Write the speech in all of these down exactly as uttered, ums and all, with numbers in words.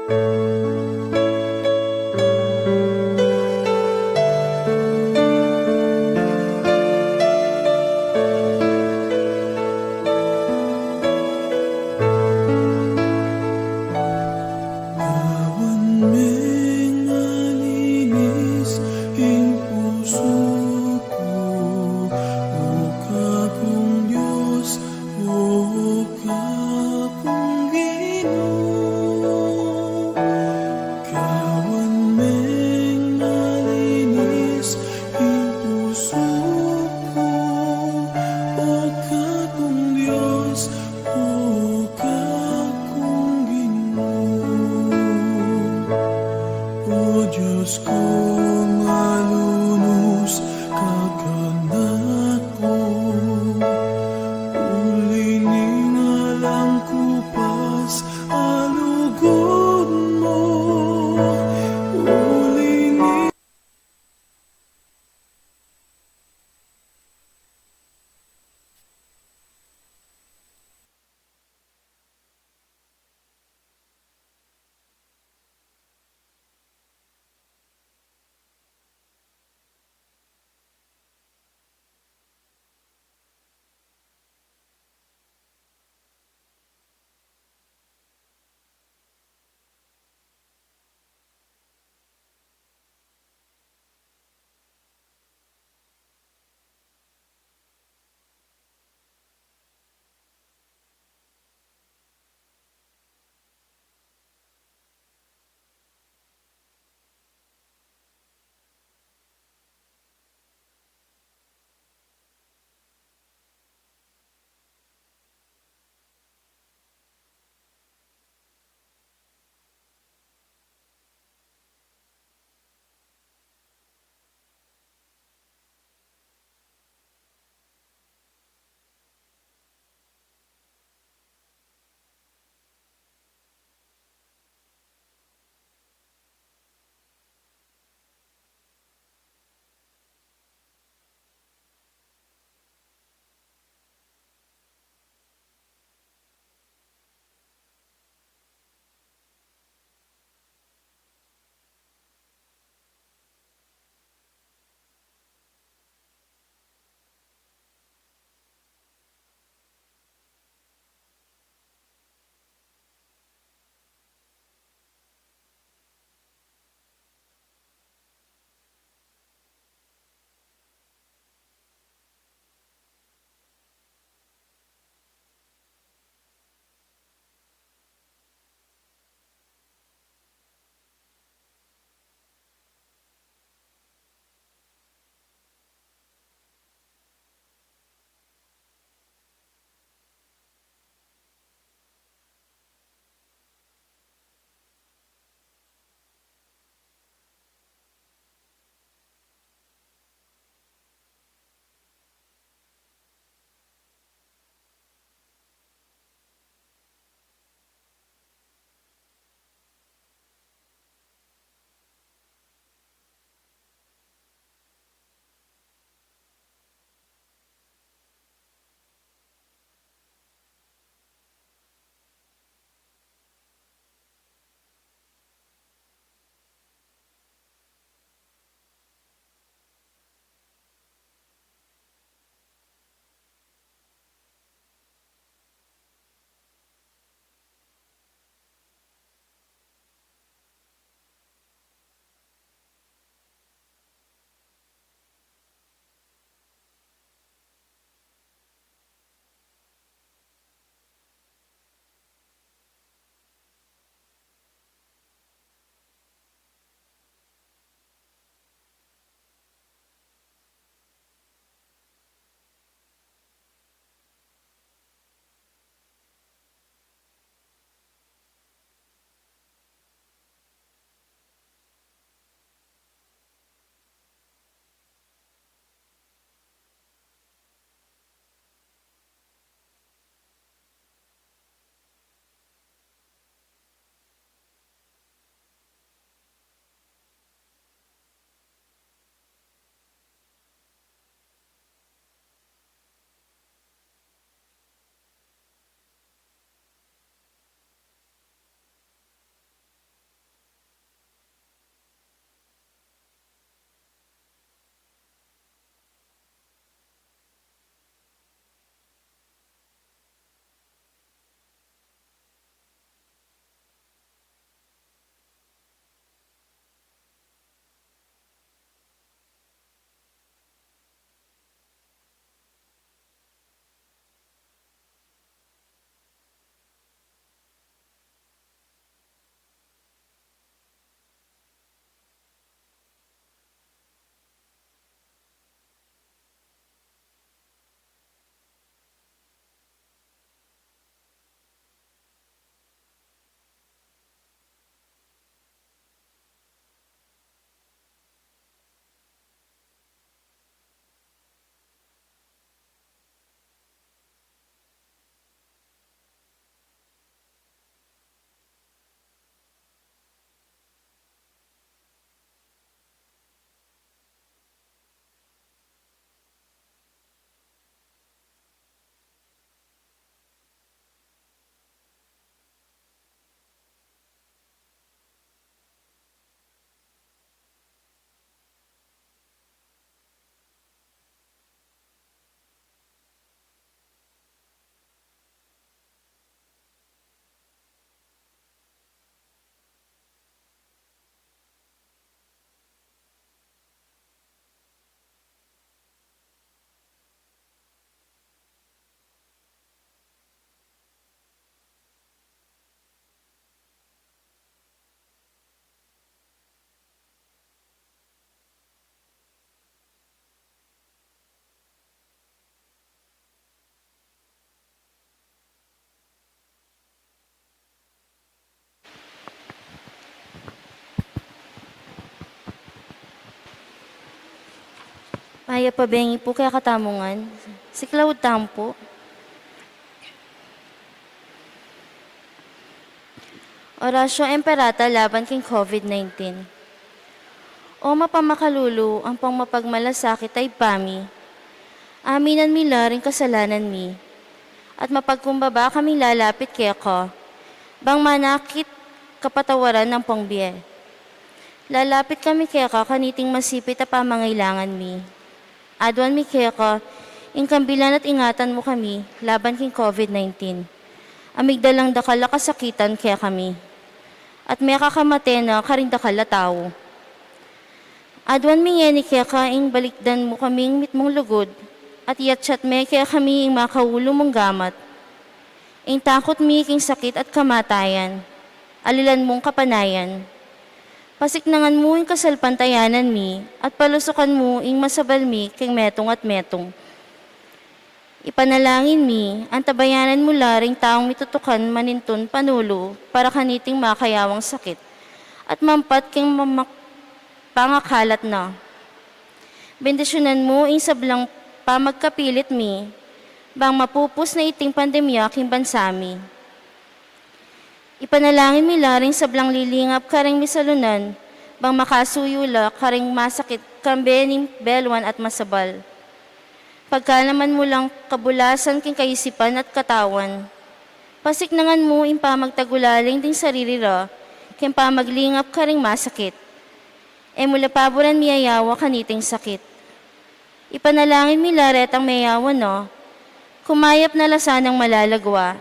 Gawan meng malinis ing pusu ku, O Ginu kung Dios, O Ginu kung Ginu. Mayap a bengi pu kekatamu ngan. Siklaud tamu pu. Oratio Imperata laban king COVID nineteen. O mapamakalulu ampong mapagmalasakit a Ibpa mi, aminan mi la ring kasalanan mi, at mapagkumbaba kaming lalapit keka, bang manakit kapatawaran ampong bie. Lalapit kami keka kaniting masipit a pamangailangan mi. Aduan mi keka ing kambilan at ingatan mu kami laban king COVID nineteen, a migdalang dakal a kasakitan kekami, at mekakamate na karing dakal a tau. Aduan mi ngeni keka ing balikdan mu kaming mitmung lugud, at iyatyat me kekami ing makaulu mung gamat, ing takut mi king sakit at kamatayan, alilan mung kapanayan. Pasiknangan mu ing kasalpantayanan mi, at palusukan mu ing masabal mi king metung at metung. Ipanalangin mi, antabayanan mu la ring taung mitutukan manintun panulu para kaniting makayawang sakit, at mampat king mamak-, pangakalat na. Bendisyunan mu ing sablang pamagkapilit mi, bang mapupus na iting pandemya king bansa mi. Ipanalangin mi la ring sablang lilingap karing misalunan, bang makasuyu la karing masakit kambe ning beluan at masabal. Pagkalaman mu lang kabulasan king kaisipan at katawan. Pasiknangan mu ing pamagtagulaling ding sarili ra, king pamaglingap karing masakit. E mu la paburan miyayawa kaniting sakit. Ipanalangin mi la retang meyawa na, kumayap na la sanang malalagwa.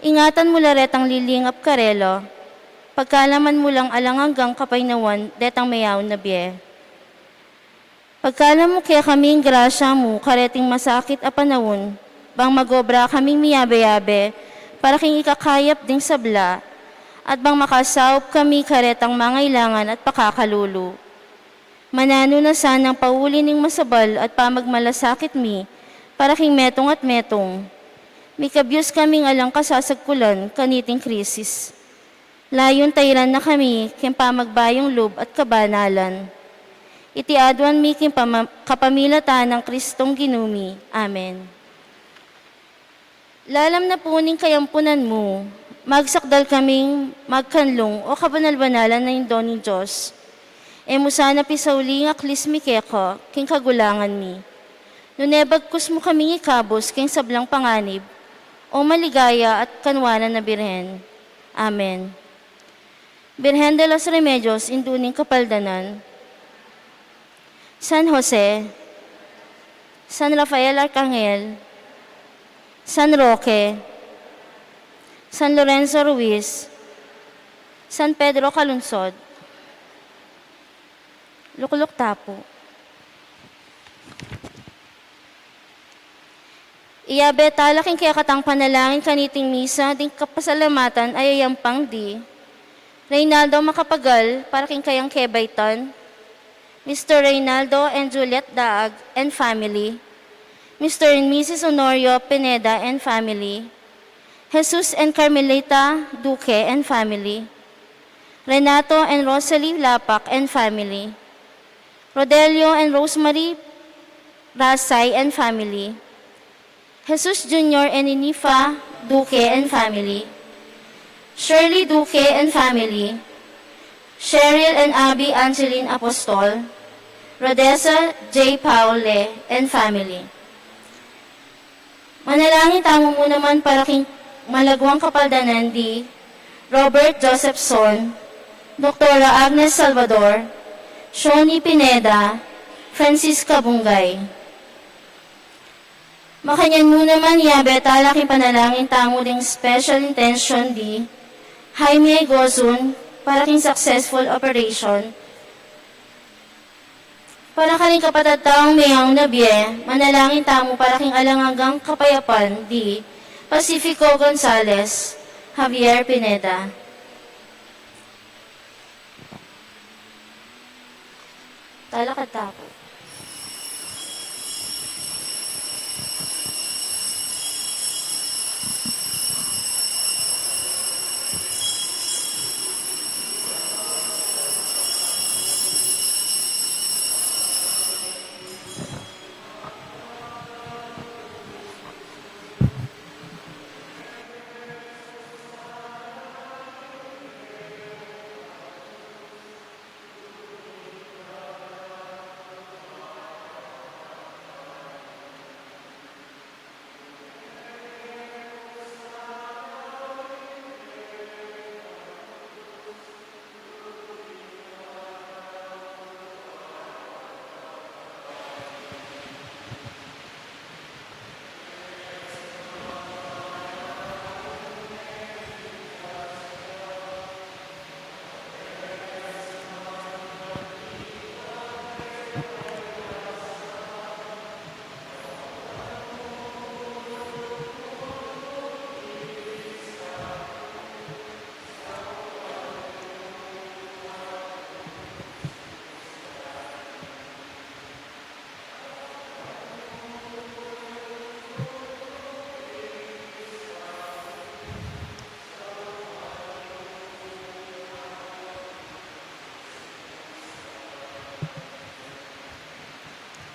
Ingatan mu la retang lilingap karela, pagkalaman mu lang alang anggang kapaynawan detang meyawa na bie. Pagkalam mu kekaming grasya mu kareting masakit a panaun, bang magobra kaming miyabe-yabe para king ikakayap ding sabla, at bang makasaup kami karetang mangailangan at pakakalulu. Mananu na sanang pauli ning masabal at pamagmalasakit mi para king metung at metung. Mikabyus kaming alang kasasagkulan kaniting krisis. Layun tairan na kami king pamagbayung lub at kabanalan. Iti aduan mi king pama-, kapamilatan nang Kristong Ginu mi. Amen. Lalam na pu ning kayampunan mu, magsakdal kaming magkanlung, o kabanal-banalan a Indu ning Dios. E mu sana pisauli ing aklis mi keka king kagulangan mi, nune bagkus mu kaming ikabus king sablang panganib, o maligaya at kanwanan a Birhen. Amen. Birhen de los Remedios, Indu ning Kapaldanan. San Jose, San Rafael Arcangel, San Roque, San Lorenzo Ruiz, San Pedro Calungsod. Lukluk ta pu. Iyabe tala king kekatang panalangin kaniting misa ding kapasalamatan a yayampang di Reynaldo Macapagal para king kayang kebaitan, Mister Reynaldo and Juliet Daag and family, Mister and Missus Honorio Pineda and family, Jesus and Carmelita Duque and family, Renato and Rosalie Lapac and family, Rodelio and Rosemary Rasay and family, Jesus Junior and Inifa Duque and family, Shirley Duque and family, Cheryl and Abby Angeline Apostol, Rodessa J Paule and family. Manalangin tamu mu naman para king malagwang kapaldanan di Robert Josephson, Doktora Agnes Salvador, Shoni Pineda, Francisca Bungay. Makanyan mu naman, iyabe tala king panalangin tamu ding special intention di Jaime Gozun para king successful operation. Para karing kapatad taung meyaw na bie, manalangin tamu para king alang anggang kapayapan di Pacifico Gonzalez, Javier Pineda. Talakad ta pu.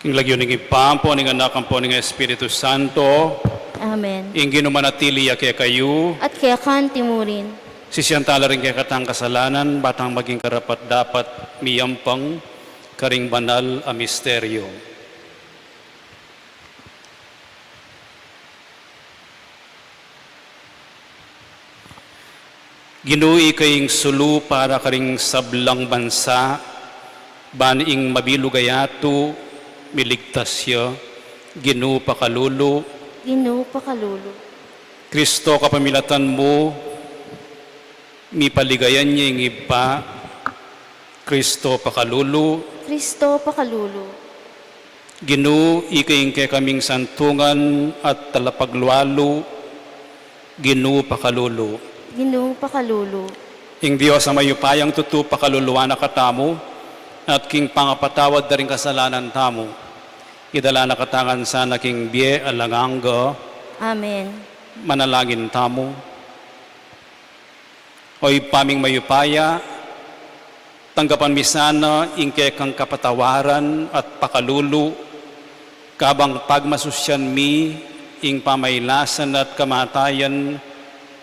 King lagyu ning Ibpa, ampo ning Anak, ampo ning Espiritu Santo. Amen. Ing Ginu manatili ya kekayu. At keka anti murin. Sisian tala ring kekatang kasalanan, ba tang maging karapat-dapat miyampang karing banal a misteryo. Ginu, ika ing sulu para karing sablang bansa, ban ing mabilug a yatu miligtas ya. Ginu, pakalulu. Ginu, pakalulu. Kristo, kapamilatan mu, mipaligayan ya ing Ibpa. Kristo, pakalulu. Kristo, pakalulu. Ginu, ika ing kekaming santungan at talapaglualu. Ginu, pakalulu. Ginu, pakalulu. Ing Dios a mayupayang tutu pakaluluan na katamu, at king pangapatawad da ring kasalanan tamu, idala na katamu ngan sana king bie alang angga. Amen. Manalangin tamu. O Ibpa ming mayupaya, tanggapan mi sana ing kekang kapatawaran at pakalulu, kabang pagmasusyan mi ing pamailasan at kamatayan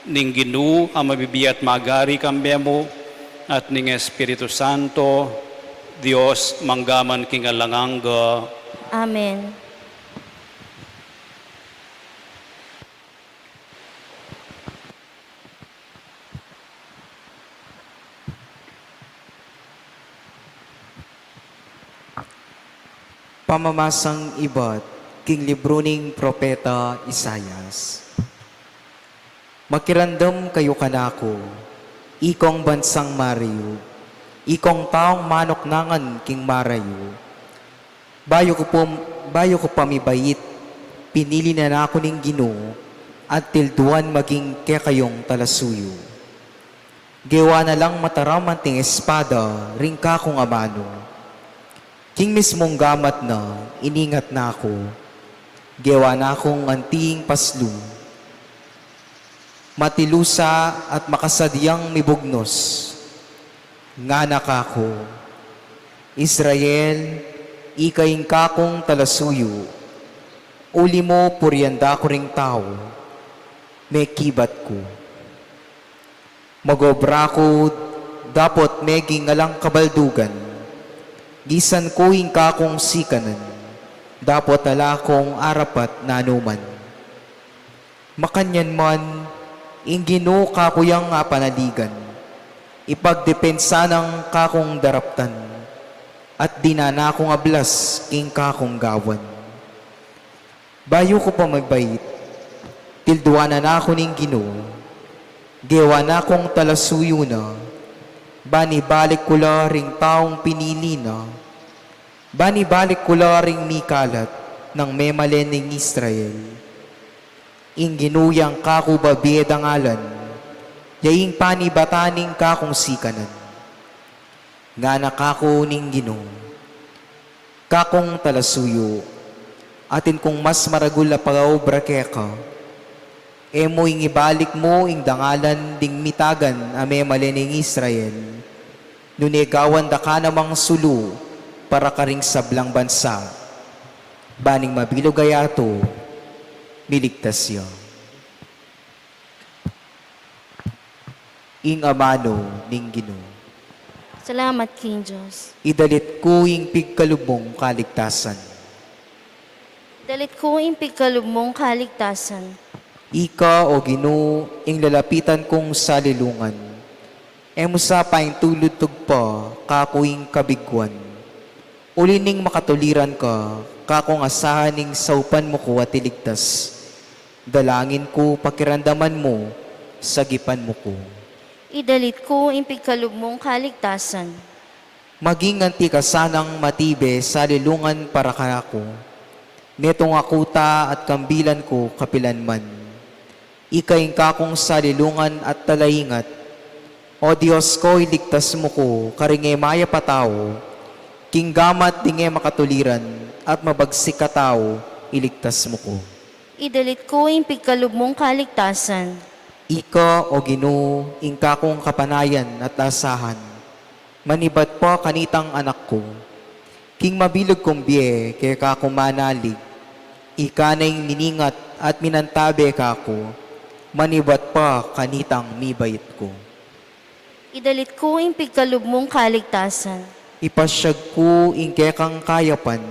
ning Ginu a mabibie at magari kambe mu, at ning Espiritu Santo, Dios, mangga man king alang angga. Amen. Pamamasang ibat king libru ning propeta Isaias. Makiramdam kayu kanaku, ikong bansang marayu, ikong taung manuknangan king marayu, Bayu ku pum-, bayu ku pa mibait, pinili na naku ning Ginu, at tilduan maging kekayung talasuyu. Gewa na lang mataram anting espada ring kakung amanu. King mismung gamat na, iningat naku. Gewa nakung anting paslu. Matilusa at makasadyang mibugnos. Ngana kaku, Israel, ika ing kakung talasuyu, uli mu purian da ku ring tau, mekibat ku. Mag-obra ku dapot meging alang kabaldugan, gisan ku ing kakung sikanan, dapot ala kung arapat nanuman. Makanyan man, ing Ginu kaku yang apanaligan, ipagdepensa nang kakung daraptan, at dinan na kung ablas king kakung gawan. Bayu ku pa mibait, tilduan na naku ning Ginu, gewa nakung talasuyu na, ban ibalik ku la ring taung pinili na, ban ibalik ku la ring mikalat nang memalen ning Israel. Ing Ginu yang kaku babie dangalan, ya ing panibatan ning kakung sikanan. Ngana kaku ning Ginu, kakung talasuyu, atin kung mas maragul a pagaobra keka, e mu ing ibalik mu ing dangalan ding mitagan a memalen ning Israel, nune gawan da ka namang sulu para karing sablang bansa, ban ing mabilug a yatu miligtas ya. Ing amanu ning Ginu. Salamat king Dios. Idalit ku ing pigkalub mung kaligtasan. Idalit ku ing pigkalub mung kaligtasan. Ika, O Ginu, ing lalapitan kung salilungan. E mu sa paintulud tugpa kaku ing kabiguan. Uli ning makatuliran ka, kakung asahan ing saupan mu ku at iligtas. Dalangin ku, pakiramdaman mu, sagipan mu ku. Idalit ku ing pigkalub mung kaligtasan. Maging anti ka sanang matibe salilungan para kanaku. Netung aku ta at kambilan ku kapilan man. Ika ing kakung salilungan at talaingat. O Dios ko, iligtas mu ku karing e mayap a tau, king gamat ding e makatuliran at mabagsik a tau, iligtas mu ku. Idalit ku ing pigkalub mung kaligtasan. Ika, O Ginu, ing kakung kapanayan at asahan, manibat pa kanitang anak ku. King mabilug kung bie, keka ku manalig, ika na ing miningat at minantabe kaku, manibat pa kanitang mibait ku. Idalit ku ing pigkalub mung kaligtasan. Ipasyag ku ing kekang kayapan,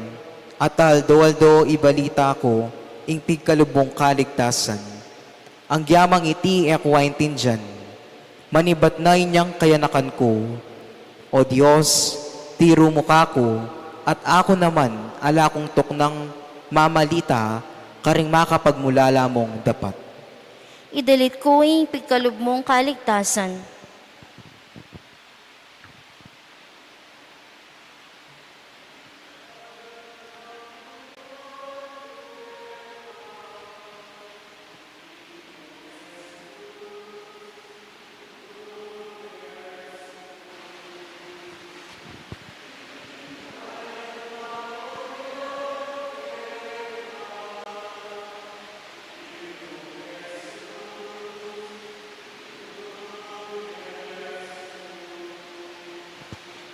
at aldo-aldo ibalita ku ing pigkalub mung kaligtasan. Agyang iti e ku aintindian, manibat na inyang kayanakan ku. O Dios, tiru mu kaku, at aku naman ala kung tuknang mamalita karing makapagmulala mung dapat. Idalit ku ing pigkalub mung kaligtasan.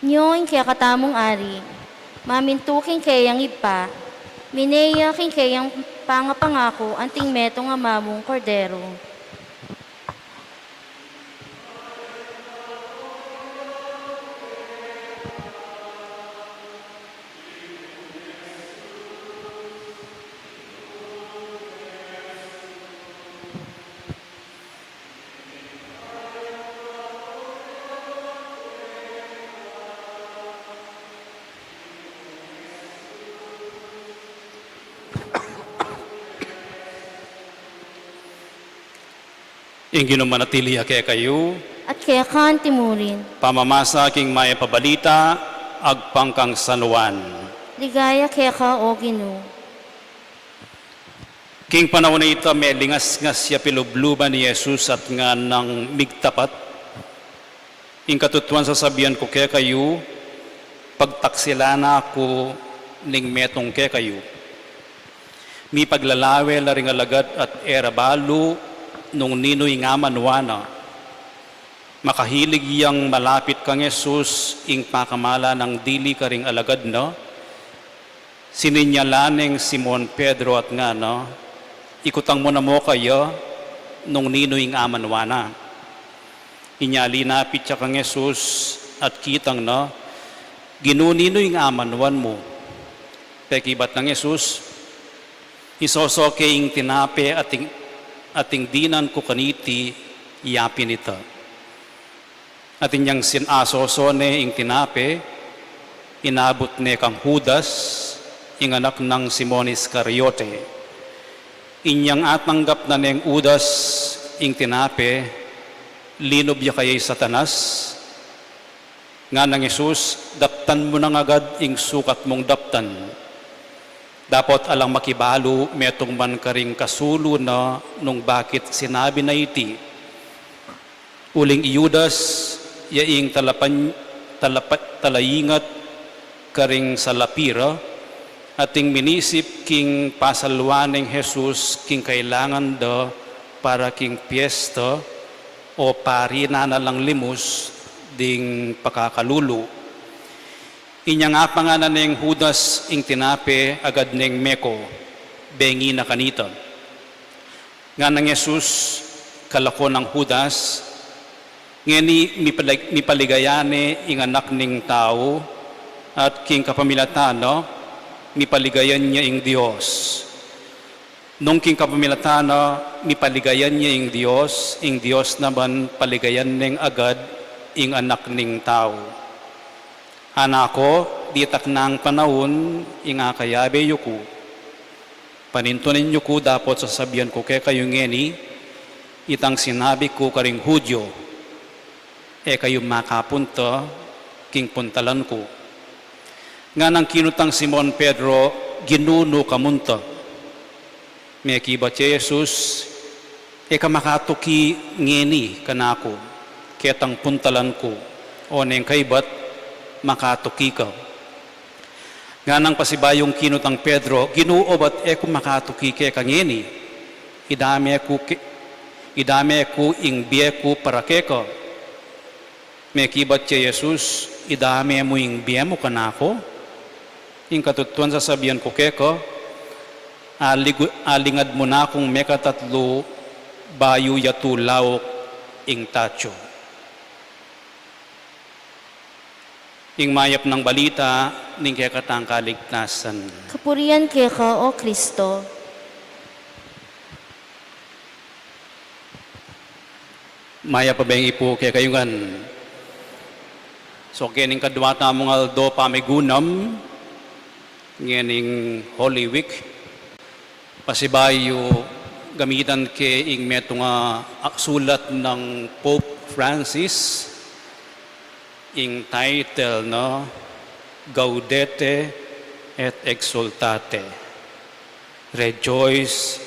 Nyo ing kekatamung Ari, mamintu king keyang Ibpa, mine ya king keyang pangapangaku anting metung a mamung Kordero. Ing Ginu manatili ya kekayu. At keka antimurin. Pamamasa king Mayap a Balita agpang kang San Juan. Ligaya keka, o Ginu. King panaun a ita, melingasngas ya pilubluban i Jesus at nganang migtapat. Ing katutuan sasabian ku kekayu, pagtaksilan na ku ning metung kekayu. Mipaglalawel la ring alagad at e ra balu nung ninu ing amanuan na. Makahilig yang malapit kang Jesus ing pakamala nang dili karing alagad na. Sininyalan neng Simon Pedro at ngana, ikutang mu na mu kaya nung ninu ing amanuan na. Inya linapit ya kang Jesus at kitang na, Ginu, ninu ing amanuan mu? Pekibat nang Jesus, isoso ke ing tinape ating, ating dinan ku kaniti ya pin ita. At inyang sin-asoso ne ing tinape, inabut ne kang Judas, ing anak nang Simon Iscariote. Inyang atanggap na neng Judas ing tinape, linub ya kaya i Satanas. Nganang Jesus, daptan mu nang agad ing sukat mung daptan. Dapot alang makibalu metung man karing kasulu na nung bakit sinabi na iti. Uling i Judas, ya ing talapan-, talapa-, talaingat karing salapi ra, ating minisip king pasaluan neng Jesus king kailangan da para king piesta, o pari na na lang limus ding pakakalulu. Inyang apangan na neng Judas ing tinape, agad neng meko, bengi na kanita. Nganang Jesus, kalako nang Judas, ngeni mipalig-, mipaligaya ne ing Anak ning Tau, at king kapamilatan na, mipaligayan ya ing Dios. Nung king kapamilatan na, mipaligayan ya ing Dios, ing Dios naman paligayan neng agad ing Anak ning Tau. Anak ku, ditak nang panaun ing akayabe yu ku. Panintunan yu ku dapot sasabian ku kekayu ngeni, itang sinabi ku karing Judio, e kayu makapunta king puntalan ku. Nganang kinutang Simon Pedro, Ginu, nu ka munta? Mekibat ya i Jesus, e ka makatuki ngeni kanaku, ketang puntalan ku, o neng kaibat, makatuki ka. Nganang pasibayung kinutang Pedro, Ginu, obat e ku makatuki keka ngeni, idame ku ke-, idame ku ing bie ku para keka. Mekibat ya i Jesus, idame mu ing bie mu kanaku? Ing katutuan sasabian ku keka, aligu-, alingad mu na kung mekatatlu bayu ya tulauk ing tatu. Ing mayap nang balita ning kekatang kaligtasan. Kapurian keka, O Kristo. Mayap a beng ipu kekayu ngan. So, kening kadwa tamung aldo pamigunam ngening Holy Week, pasibayu gamitan ke ing metung a sulat nang Pope Francis, ing title na Gaudete et Exsultate, Rejoice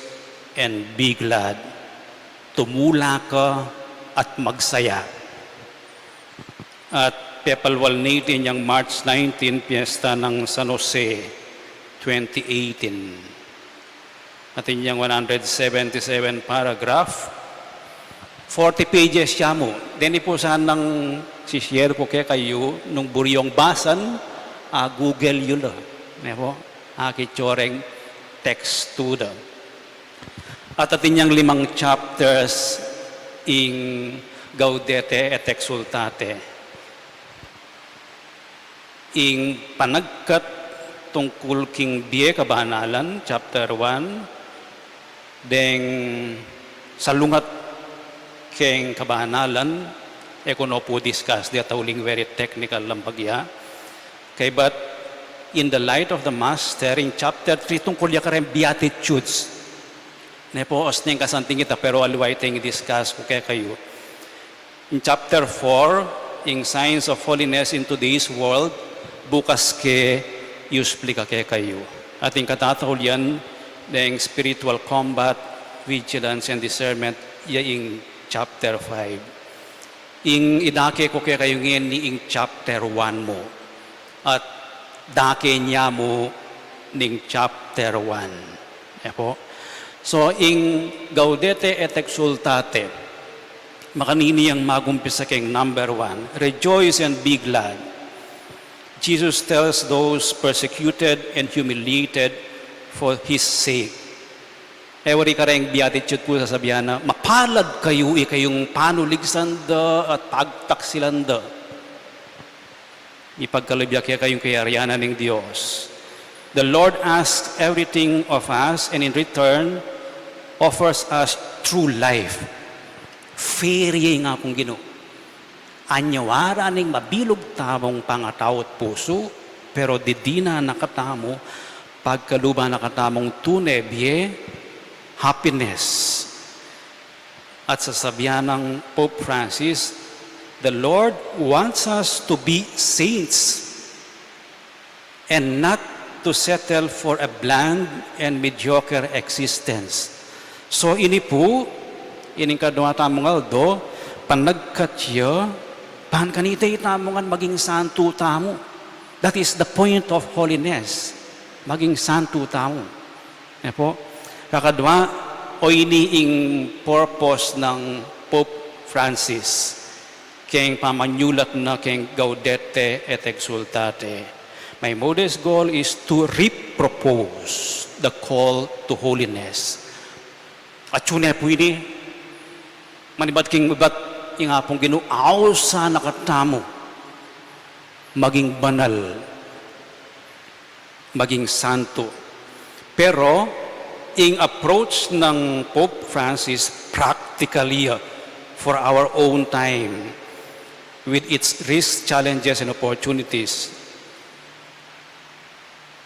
and Be Glad, Tumula ka at Magsaya. At pepalwal niting March nineteen, piyesta nang San Jose, twenty eighteen. Atin yang one hundred seventy-seven paragraph, forty pages ya mu. Deni pu sanang si-share ku kekayu nung buri yung basan, a, Google yu la. Ne pu? Akit yu reng text tu da. At atin yang limang chapters ing Gaudete et Exsultate. Ing panagkat tungkul king bie kabanalan, chapter one, deng salungat keng kabanalan, e ku no pu discuss, deta uling very technical lang bagya. Kaybat in the light of the Master, in chapter three, tungkul ya kareng Beatitudes. Ne pu, osning kasanting ita, pero aliwa iting discuss ku kekayu. In chapter four, ing Signs of Holiness in Today's World, bukas ke yu explika kekayu. At ing katataulian, deng Spiritual Combat, Vigilance and Discernment, ya ing chapter five. Ing idake ku kekayu ngeni ing chapter one mu. At dake ne mu ning chapter one. E pu? So, ing Gaudete et Exsultate, makanini yang magumpisa keng number one, Rejoice and be glad. Jesus tells those persecuted and humiliated for his sake. E wari kareng Beatitude pu sasabian na, "Mapalad kayu, ikayung panuligsan da at pagtaksilan da." Ipagkalub ya kekayung kayarian ning Dios. The Lord asks everything of us and in return offers us true life. Fair ya ing Apung Ginu. Anyawara ning mabilug tamung pangatau at pusu, pero didinan na katamu, pagkaluban na katamung tune bie, happiness. At sasabian nang Pope Francis, "The Lord wants us to be saints and not to settle for a bland and mediocre existence." So, ini pu, ining kadwa tamung aldo, panagkat ya, ban kanita itamu ngan maging santu tamu. That is the point of holiness. Maging santu tamu. E pu? Kakadwa, o ini ing purpose nang Pope Francis keng pamanyulat na keng Gaudete et Exsultate. "My modest goal is to repropose the call to holiness." Atyu ne pu ini, manibat king ibat ing Apung Ginu, ausan na katamu maging banal, maging santu. Pero, ing approach nang Pope Francis practically, ah, for our own time, with its risks, challenges, and opportunities,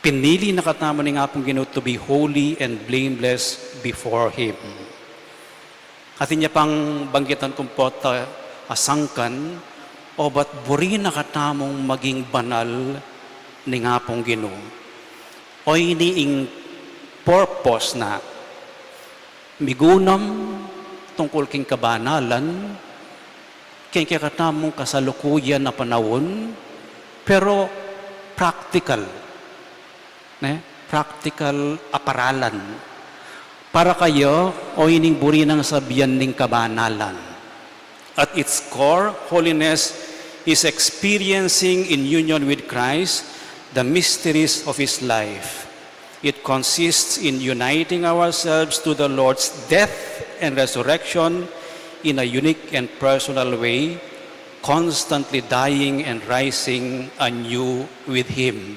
pinili na katamu ning Apung Ginu to be holy and blameless before Him. Atin ya pang banggitan kung pota a sangkan, obat buri na katamung maging banal ning Apung Ginu. O ini ing purpose na, migunam tungkul king kabanalan, king kekatamung kasalukuyan a panaun, pero practical. Ne? Practical a paralan. Para kaya, o ining buri nang sabian ning kabanalan. At its core, holiness is experiencing in union with Christ the mysteries of his life. It consists in uniting ourselves to the Lord's death and resurrection in a unique and personal way, constantly dying and rising anew with him.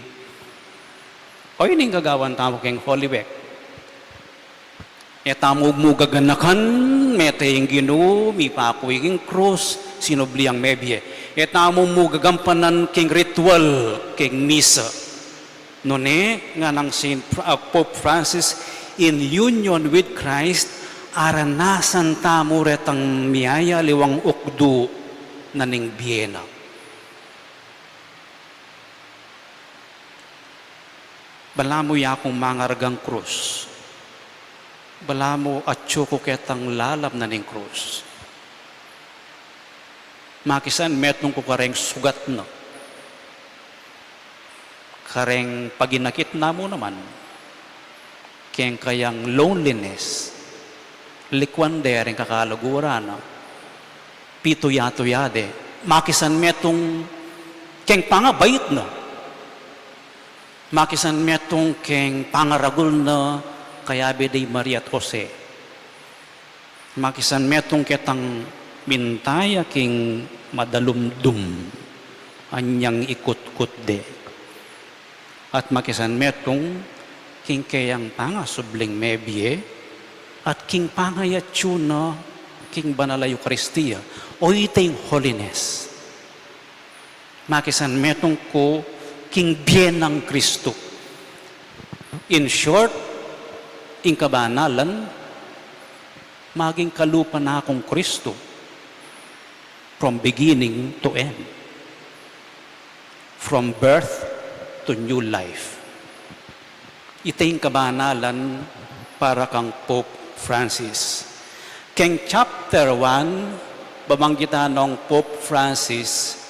O, ini ing gagawan tamu keng Holy Week. E tamu mu gaganakan, mete ing Ginu, mipaku ya king krus, sinubli yang mebie. E tamu mu gagampanan keng ritual, keng misa. Nune, nganang Saint Fra-, ah, Pope Francis, in union with Christ, aranasan tamu retang miyayaliwang ukdu na ning bie na. Balamu ya kung mangargang krus. Balamu atyu ku ketang lalam na ning krus. Makisan metung ku kareng sugat na. Kareng paginakit na mu naman. Keng kayang loneliness. Likuan de reng kakaluguran na. Pituya-tuya de. Makisan metung keng pangabait na. Makisan metung keng pangaragul na kayabe de Maria at Jose. Makisan metung ketang minta ya king madalumdum anyang ikutkut de. At makisan metung king keyang pangasubling mebie at king pangayatyu na king banal a Eukaristia. O, ita ing holiness. Makisan metung ku king bie nang Kristu. In short, ing kabanalan, maging kalupa na kung Kristu from beginning to end. From birth to new life. Ita ing kabanalan para kang Pope Francis. Keng chapter one, bamanggitan nong Pope Francis,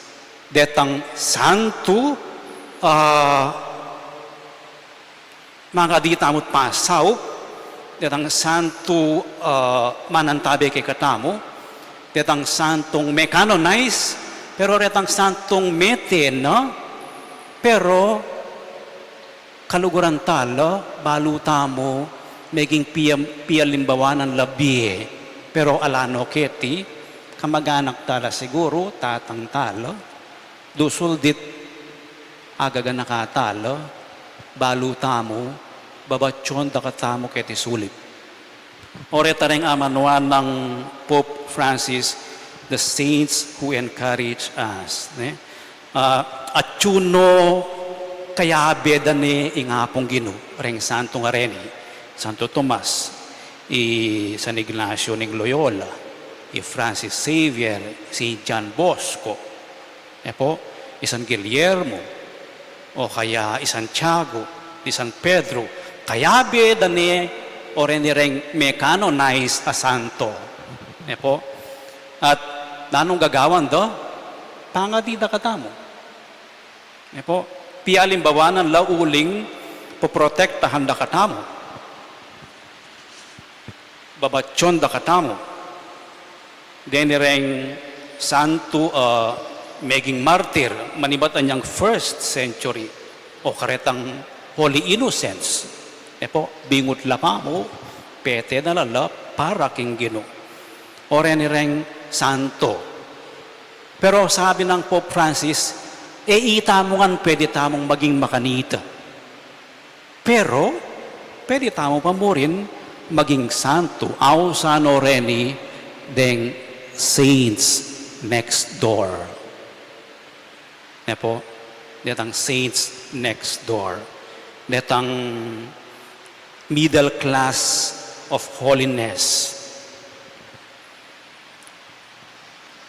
detang santu, ah, mangadi tamu pasau, detang santu, ah, manantabe kekatamu, detang santung me-canonize, pero detang santung mete na, pero kaluguran tala, balu tamu, meging pia-, pialimbawanan la bie, pero ala no keti, kamaganak tala siguru, tatang tala, dusul dit agaganaka tala, balu tamu, babatyon da katamu keti sulip. O reta reng amanuan nang Pope Francis, the saints who encourage us, ne? Ah, atyu no kayabe da ne ing Apung Ginu, reng santu ngareni, Santo Tomas, i San Ignacio ning Loyola, i Francis Xavier, Saint John Bosco, e po, i San Guillermo, o kaya i Santiago, i San Pedro, kayabe da ne o reni reng me-canonize a santo. E po, at nanung gagawan da, pangadi da katamu. E po, pialimbawanan la uling poprotektahan da katamu. Babatyon da katamu. Deni reng santu, ah, meging martir, manibat anyang first century, o karetang Holy Innocents. E po, bingut la pamu, pete na la la para king Ginu. O reni reng santo. Pero sabi nang Pope Francis, e itamu ngan pwede tamung maging makanita. Pero, pwede tamu pa murin maging santu, ausan no reni deng saints next door. Ne po? Detang saints next door. Detang middle class of holiness.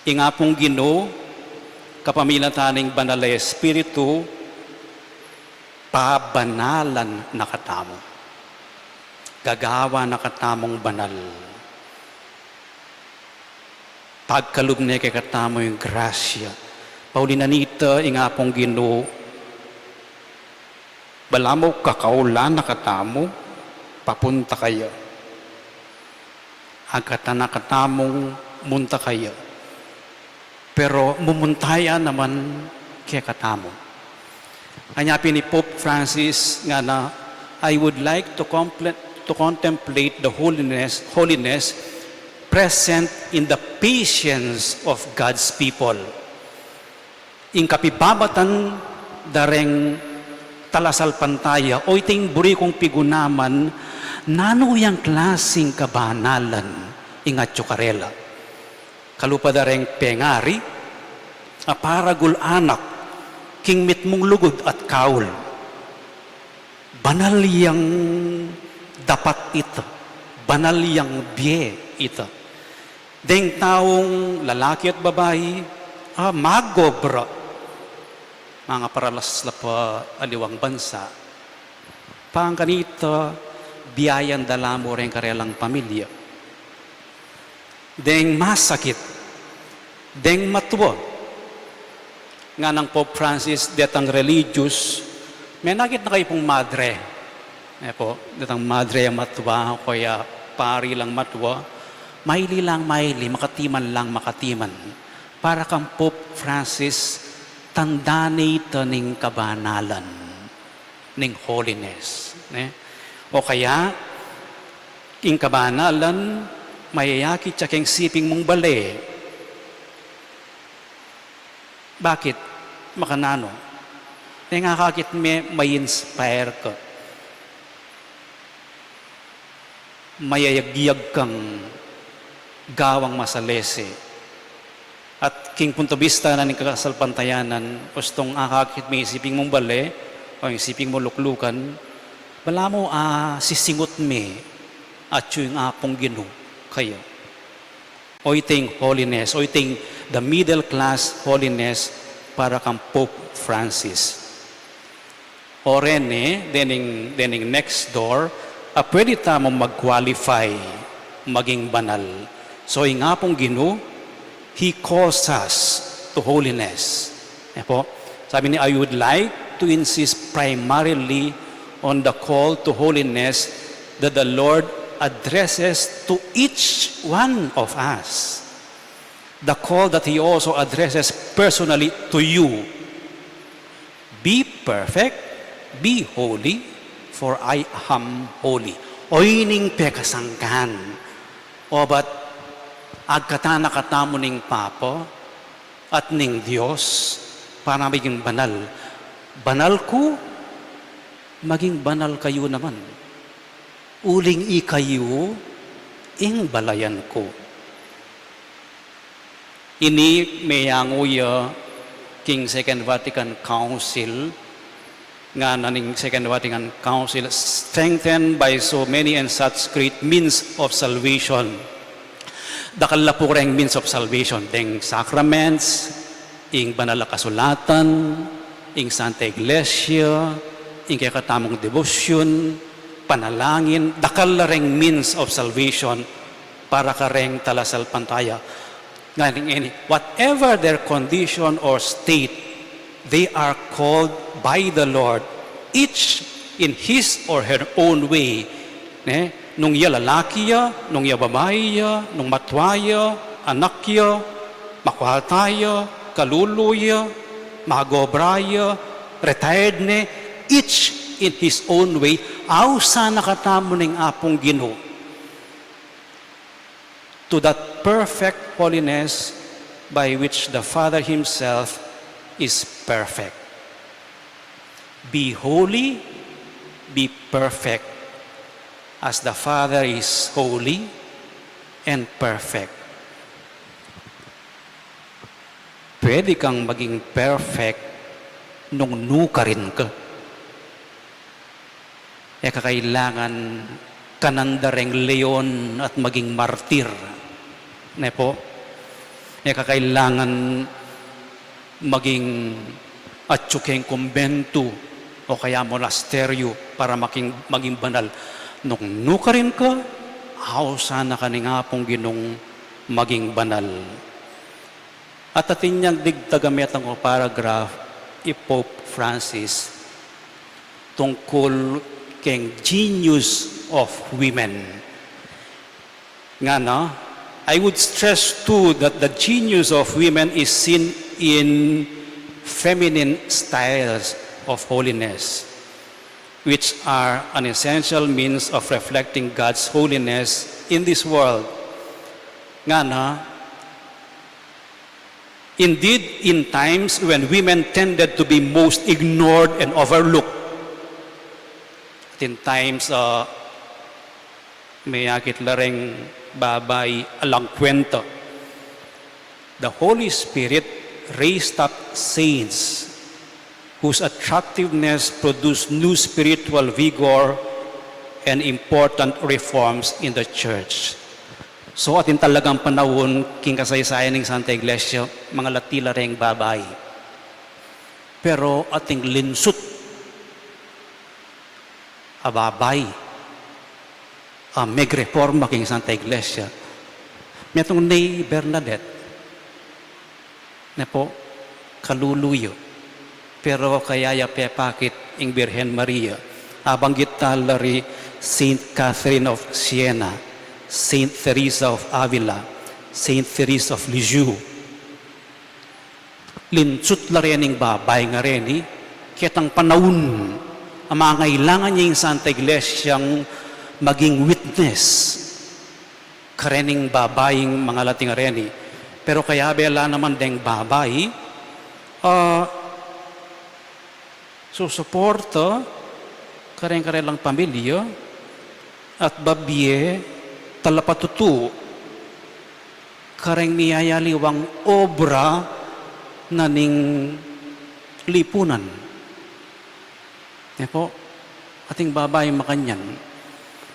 Ing Apung Ginu, kapamilatan ning Banal a Espiritu, pabanalan na katamu. Gagawan na katamung banal. Pagkalub ne kekatamu ing grasya. Pauli na nita ing Apung Ginu, balamu kakaulan na katamu, papunta kaya. Agkatan na katamung munta kaya. Pero mumunta ya naman kekatamu. Anya pin i Pope Francis ngana, "I would like to, comple- to contemplate the holiness, holiness present in the patience of God's people." Ing kapibabatan da reng talasalpantaya, o iti ing buri kung pigunaman, nanu yang klasing kabanalan ing atyu karela. Kalupa da reng pengari, a paragul anak, king mitmung lugud at kaul. Banal yang dapat ita, banal yang bie ita. Deng taung lalaki at babai, a magobra, mangaparalas la pa aliwang bansa. Pangkanita, biayan da la mu reng karelang pamilya. Deng masakit, deng matua. Nganang Pope Francis, detang religious, menakit na kayu pung madre. E po, detang madre a matua, o kaya pari lang matua, maili lang maili, makatiman lang makatiman. Para kang Pope Francis, tanda ne ita ning kabanalan, ning holiness, ne? O kaya, ing kabanalan, mayayakit ya keng siping mung bale. Bakit? Makananu? Neng akakit me, ma-inspire ka. Mayayagyag kang gawang masalese. At king punto bista na ning kasalpantayanan, ustung akakit me ing siping mung bale, o ing siping mung luklukan, balamu, a, sisingut me, atyu ing Apung Ginu kaya. O iting holiness, o iting the middle class holiness para kang Pope Francis. O rene, dening, dening next door, a pwede tamung mag-qualify maging banal. So, ing Apung Ginu, He calls us to holiness. E po, sabi ni, "I would like to insist primarily on the call to holiness that the Lord addresses to each one of us." The call that He also addresses personally to you. "Be perfect, be holy, for I am holy." O ining pekasangkan. O bat agkatan na katamu ning Papa at ning Dios para maging banal. Banal ku, maging banal kayu naman. Uling ikayu ing balayan ku. Ini meyangu ya king Second Vatican Council, ngana ning Second Vatican Council, "Strengthened by so many and such great means of salvation." Dakal la pu reng means of salvation, deng sacraments, ing banal a kasulatan, ing Santa Iglesia, ing kekatamung debosyun, panalangin, dakal la reng means of salvation para kareng talasalpantaya. Ngeni, ngeni, whatever their condition or state, they are called by the Lord, each in his or her own way. Ne? Nung ya lalaki ya, nung ya babai ya, nung matua ya, anak ya, makwalta ya, kalulu ya, magobra ya, retired ne, each in his own way, ausan na katamu ning Apung Ginu to that perfect holiness by which the Father himself is perfect. "Be holy, be perfect, as the Father is holy and perfect." Pwede kang maging perfect nung nukarin ka. E ka kailangan kanan da reng leon at maging martir. Ne po? E ka kailangan maging atyu keng kumbentu o kaya monasteryu para maging, maging banal. Nung nukarin ka, ausan na ka ning Apung Ginung maging banal. At atin yang digtag a metang o paragraph i Pope Francis tungkul keng genius of women. Ngana, "I would stress too that the genius of women is seen in feminine styles." of holiness, which are an essential means of reflecting God's holiness in this world. Ngana, indeed, in times when women tended to be most ignored and overlooked, in times, uh, mayakit la reng babai alang kwenta. The Holy Spirit raised up saints whose attractiveness produced new spiritual vigor and important reforms in the church. So, atin talagang panaun king kasaysayan ning Santa Iglesia, mangalati la reng babai. Pero atin linsut a babai a megreporma king Santa Iglesia. Metung ni Bernadette, ne po, kalulu yu. Pero kaya ya pepakit ing Birhen Maria. Abanggit ta la ri Saint Catherine of Siena, Saint Teresa of Avila, Saint Therese of Lisieux. Linsut la rening babai ngareni, ketang panaun a mangailangan ya ing Santa Iglesiang maging witness karening babaing mangalati ngareni. Pero kayabe la naman deng babai, ah, susuporta kareng karelang pamilya at babie talapatutu kareng miyayaliwang obra na ning lipunan. Ne po, ating babai makanyan.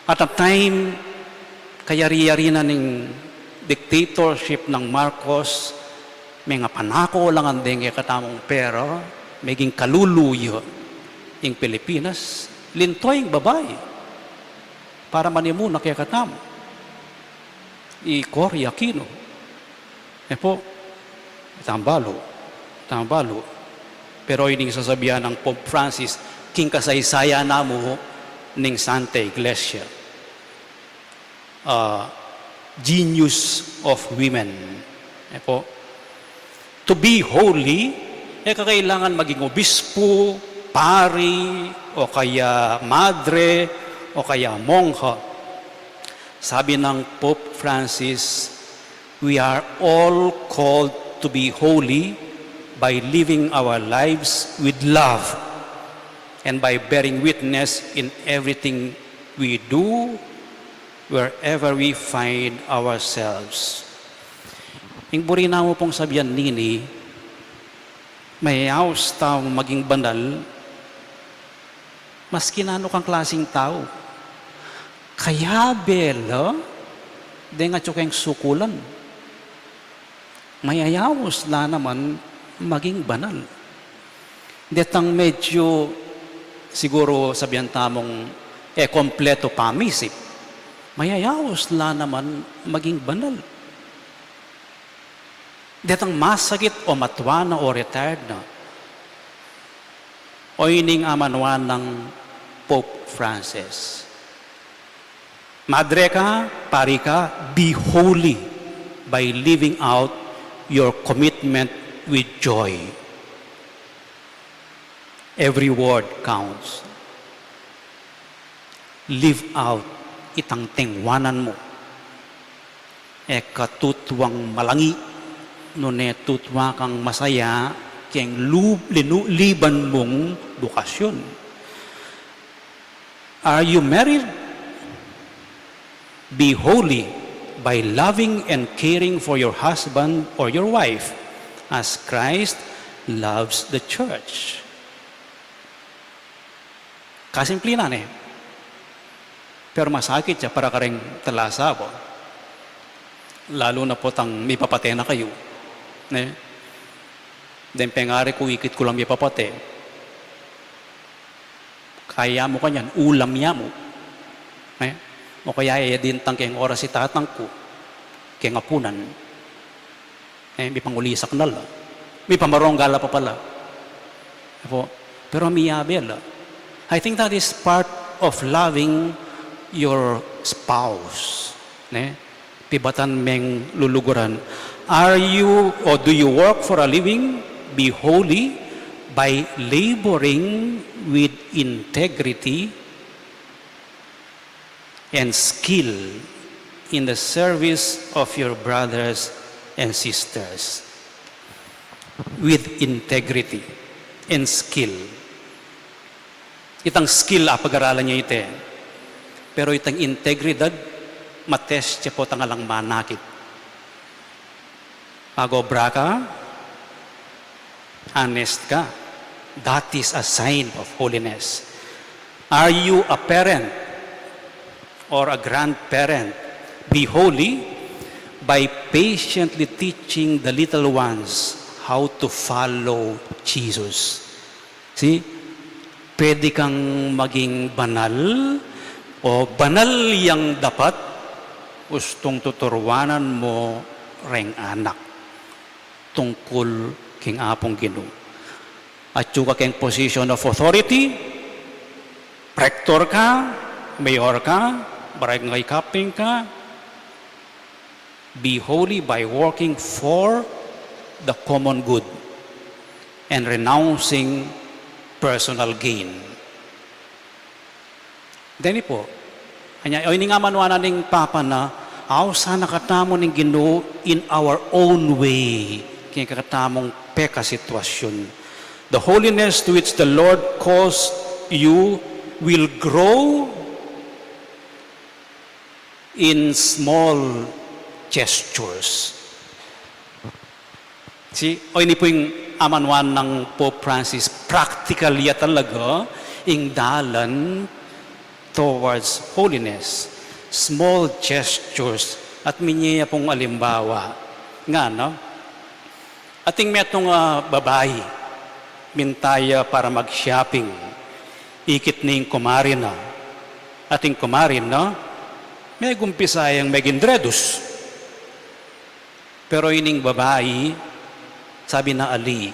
At a time, kayari-yari na ning dictatorship nang Marcos, mengapanako la ngan deng kekatamung pera, meging kalulu ya ing Pilipinas, linto ing babai para manimuna kekatamu. I Cory Aquino. E po, tambalu, tambalu. Pero ini ing sasabian nang Pope Francis, king kasaysayan na mu ning Santa Iglesia. Ah, genius of women. E po, to be holy, e ka kailangan maging obispo, pari, o kaya madre, o kaya mongha. Sabi nang Pope Francis, we are all called to be holy by living our lives with love and by bearing witness in everything we do, wherever we find ourselves. Ing buri na mu pong sabian nini, mayayaus tang maging banal, maski nanu kang klasing tau. Kayabe la deng atyu keng sukulan, mayayaus la naman maging banal. Detang medyu, siguru sabian tamung e kompletu pamisip, mayayaus la naman maging banal. Detang masakit o matua na o retired na, o ining amanuan nang Pope Francis. Madre ka, pari ka, be holy by living out your commitment with joy. Every word counts. Live out itang tengwanan mu. E ka tutuang malangi, nune tutua kang masaya keng lu-, linu-, liban mung bukasyon. Are you married? Be holy by loving and caring for your husband or your wife as Christ loves the church. Kasimpli na ne. Pero masakit ya para kareng talasawa. Lalu na potang mipapate na kayu. Ne? Deng pengari ku ikit ku lang mipapate. Kaya mu kanyan, ulam ya mu. Ne? O kaya e dintang keng oras i tatang ku, keng apunan. E, mipangulisak na la. Mipamarong gala pa pala. Apo, pero miyabe la. I think that is part of loving your spouse. Ne? Pibatan meng luluguran. Are you or do you work for a living? Be holy by laboring with integrity and skill in the service of your brothers and sisters. With integrity and skill. Itang skill, apagaralan ya ita. Pero itang integridad, matest ya potang alang manakit. Mag-obra ka, honest ka. That is a sign of holiness. Are you a parent or a grandparent? Be holy by patiently teaching the little ones how to follow Jesus. See? Pwede kang maging banal o banal yang dapat ustung tuturuanan mo reng anak tungkul king Apung Ginu. Atyu ka king position of authority, rector ka, mayor ka, barangay captain ka, be holy by working for the common good and renouncing personal gain. Deni po, anya, o ini nga manuan na ning Papa na, ausan na katamu ning Ginu in our own way, king kakatamung pekasitwasyun. The holiness to which the Lord calls you will grow in small gestures. Si, o ini pu ing amanuan nang Pope Francis, practical ya talaga ing dalan towards holiness. Small gestures. At minye ya pung alimbawa. Ngana, ating metung a babai, minta ya para mag-shopping, ikit ning kumari na. Ating kumari na, megumpisa yang meging dreadus. Pero ining babai, sabi na, ali,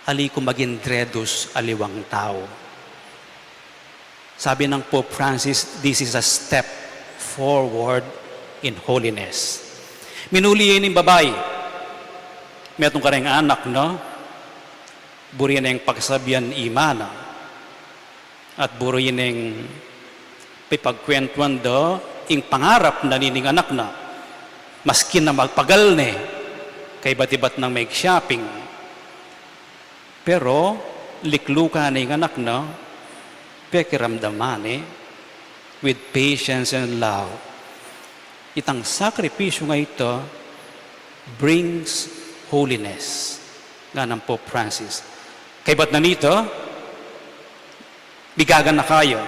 ali ku maging dreadus aliwang tau. Sabi nang Pope Francis, this is a step forward in holiness. Minuli ya ining babai, metung kareng anak na, buri neng pagsabian ing ima na, at buri neng pipagkwentuan da ing pangarap na nining anak na, maski na magpagal ne, kaibat-ibat nang mag-shopping. Pero, liklukan ne ing anak na, pekiramdaman ne, with patience and love. Itang sakripisyu nga ita brings holiness, ngana nang Pope Francis. Kaibat na nita, migaganaka ya,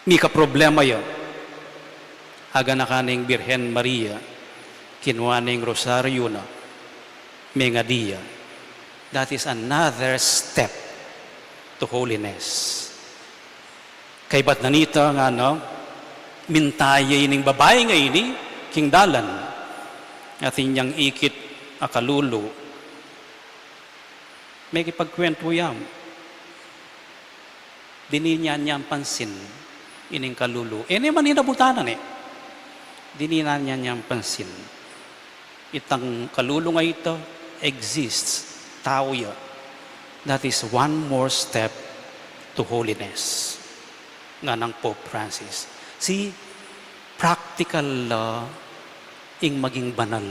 mikaproblema ya, aganaka ne ing Birhen Maria, kinua ne ing rosaryu na, mengadi ya. That is another step to holiness. Kaibat na nita, ngana, minta ya ining babai nga ini king dalan. Atin yang ikit a kalulu. Mekipagkwentu ya. Dininan yang pansin ining kalulu. E ne man inabutan ne. Dininan yang pansin. Itang kalulu nga ita exists, tau ya. That is one more step to holiness, ngana nang Pope Francis. Si practical la ing maging banal.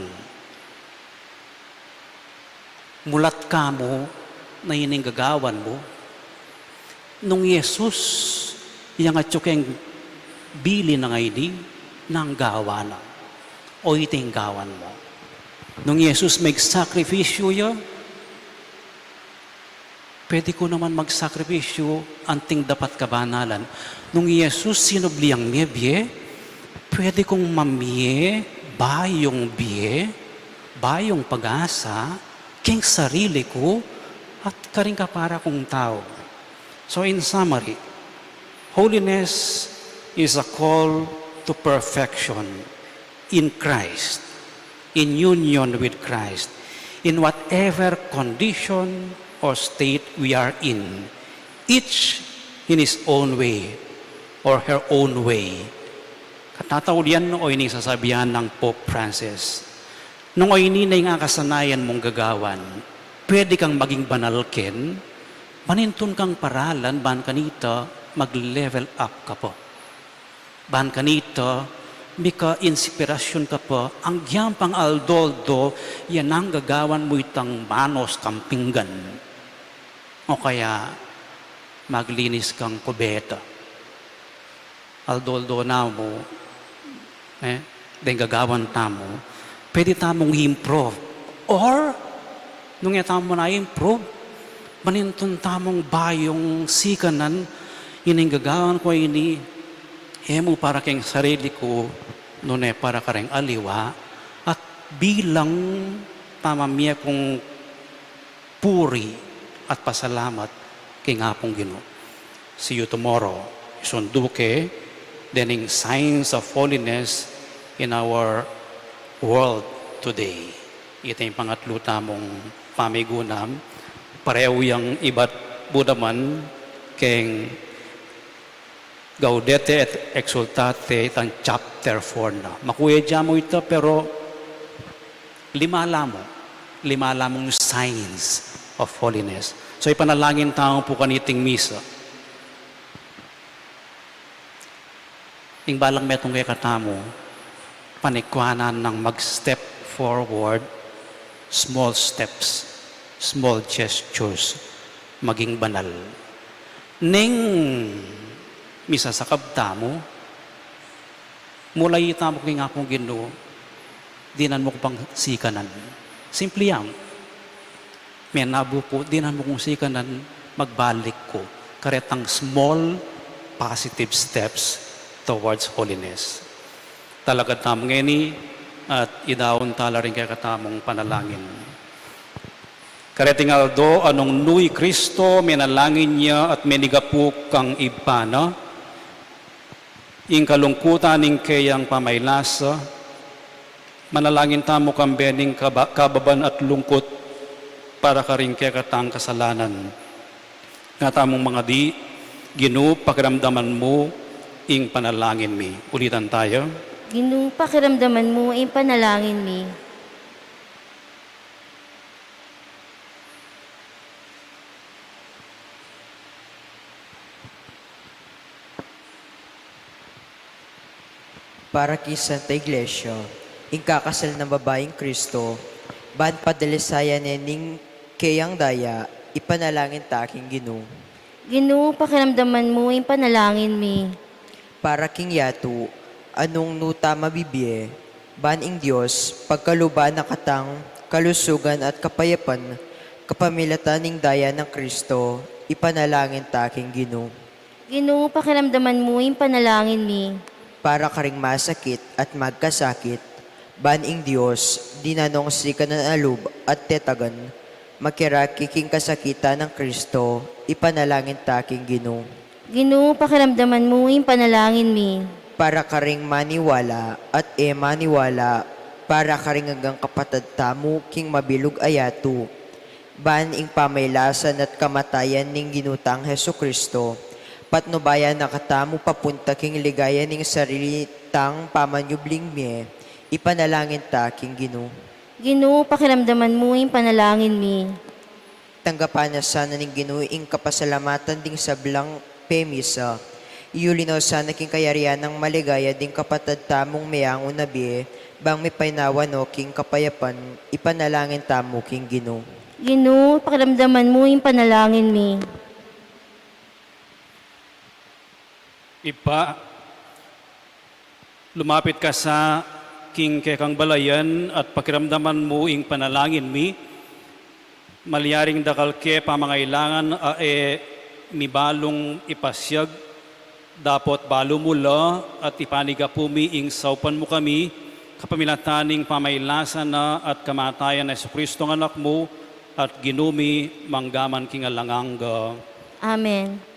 Mulat ka mu na ining gagawan mu. Nung Jesus, yang atyu keng bili na ngeni, nanu ing gawan na? O iti ing gawan mu. Nung Jesus magsakripisyu ya, pwede ku naman magsakripisyu anting dapat kabanalan. Nung Jesus sinubli yang mie bie, pwede kung mamie bayung bie, bayung pag-asa, king sarili ku at karing kapara kung tau. So in summary, holiness is a call to perfection in Christ, in union with Christ, in whatever condition or state we are in, each in his own way or her own way. Katataulian o ini sasabian nang Pope Francis, Nung o ini na ing akasanayan mung gagawan, pwede kang maging banal ken, manintun kang paralan ban kanita mag-level up ka pa. Ban kanita mika-inspirasyun ka pa, agyang pang aldo-aldo, yan ang gagawan mu itang manos kang pinggan. O kaya maglinis kang kubeta. Aldo-aldo namu, eh, deng gagawan tamu, pwede tamung i-improve. Or, nung e tamu na-improve, manintun tamung bayung sikanan, ining gagawan ku ini, e mu para keng sarili ku, nune para kareng aliwa, at bilang pamamie kung puri at pasalamat king Apung Ginu. See you tomorrow. Isundu ke dening Signs of Holiness in Our World Today. Ita ing pangatlu tamung pamigunam, parehu yang ibat bu naman keng Gaudete et Exsultate, itang chapter four na. Makuya ja mu ita, pero lima la mu. Lima la mung signs of holiness. So, ipanalangin tamu pu kaniting misa. Ing balang metung kekatamu, panikuanan nang mag-step forward, small steps, small gestures, maging banal. Neng misasakab tamu, mulayi tamu king Apung Ginu, dinan mu ku pang sikanan. Simple yan. Menabu ku, dinan mu kung sikanan, magbalik ku. Karetang small positive steps towards holiness. Talakad tamu ngeni at idaun tala ring kekatamung panalangin. Kareting aldo a nung nu i Kristo, menalangin ya at menigapu kang Ibpa na, ing kalungkutan ning keyang pamaylasa, manalangin tamu kambe ning kaba-, kababan at lungkut para karing kekatang kasalanan. Nga tamung mangadi, Ginu, pakiramdaman mu ing panalangin mi. Ulitan taya. Ginu, pakiramdaman mu ing panalangin mi. Para king Santa Iglesia, ing kakasal nang babaing Kristo, ban padalisayan ne ning keyang daya, ipanalangin ta king Ginu. Ginu, pakiramdaman mu ing panalangin mi. Para king yatu, a nung nu ta mabibie, ban ing Dios, pagkaluban na katang kalusugan at kapayapan, kapamilatan ning daya nang Kristo, ipanalangin ta king Ginu. Ginu, pakiramdaman mu ing panalangin mi. Para karing masakit at magkasakit, ban ing Dios, dinan nong sikanan a lub at tetagan, makiraki king kasakitan nang Kristo, ipanalangin ta king Ginu. Ginu, pakiramdaman mu ing panalangin mi. Para karing maniwala at e maniwala, para karing anggang kapatad tamu king mabilug a yatu, ban ing pamaylasan at kamatayan ning Ginu tang Jesucristo, patnubayan na katamu papunta king ligaya ning sarili tang pamanyubling mie, ipanalangin ta king Ginu. Ginu, pakiramdaman mu ing panalangin mi. Tanggapan na sana ning Ginu ing kapasalamatan ding sablang pemisa. Iyuli no sana king kayarian nang maligaya ding kapatad tamung meangu na bie, bang mipaynawa no king kapayapan, ipanalangin tamu king Ginu. Ginu, pakiramdaman mu ing panalangin mi. Ibpa, lumapit ka sa king kekang balayan at pakiramdaman mu ing panalangin mi, malyaring dakal ke pamangailangan a e mi balung ipasyag, dapot balu mu la at ipanigapu mi ing saupan mu kami, kapamilatan ning pamaylasa na at kamatayan na Jesucristo nga Anak mu, at Ginu mi, manggaman king alang angga. Amen.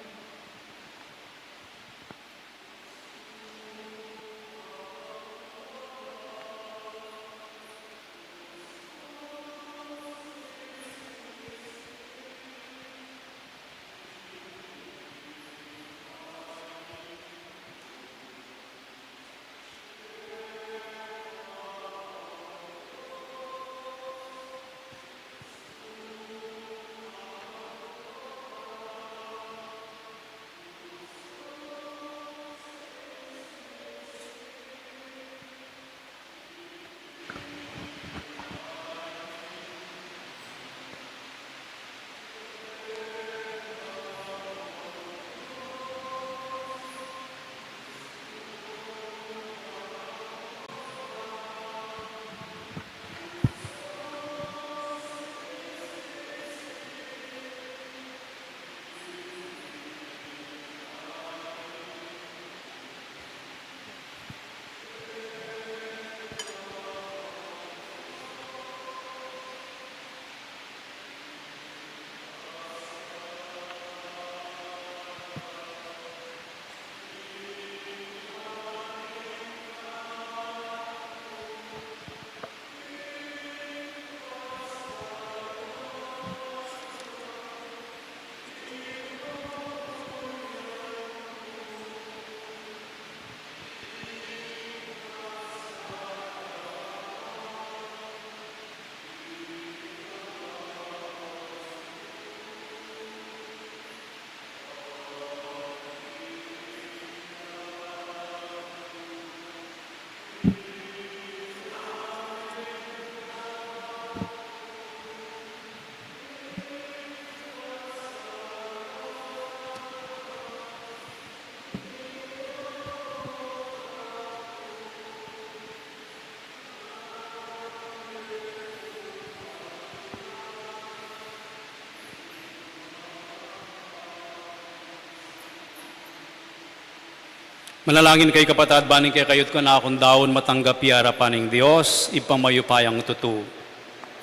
Manalangin kayu, kapatad, ban ing kekayu at kanakung daun matanggap ya arapan ning Dios, Ibpang mayupayang tutu.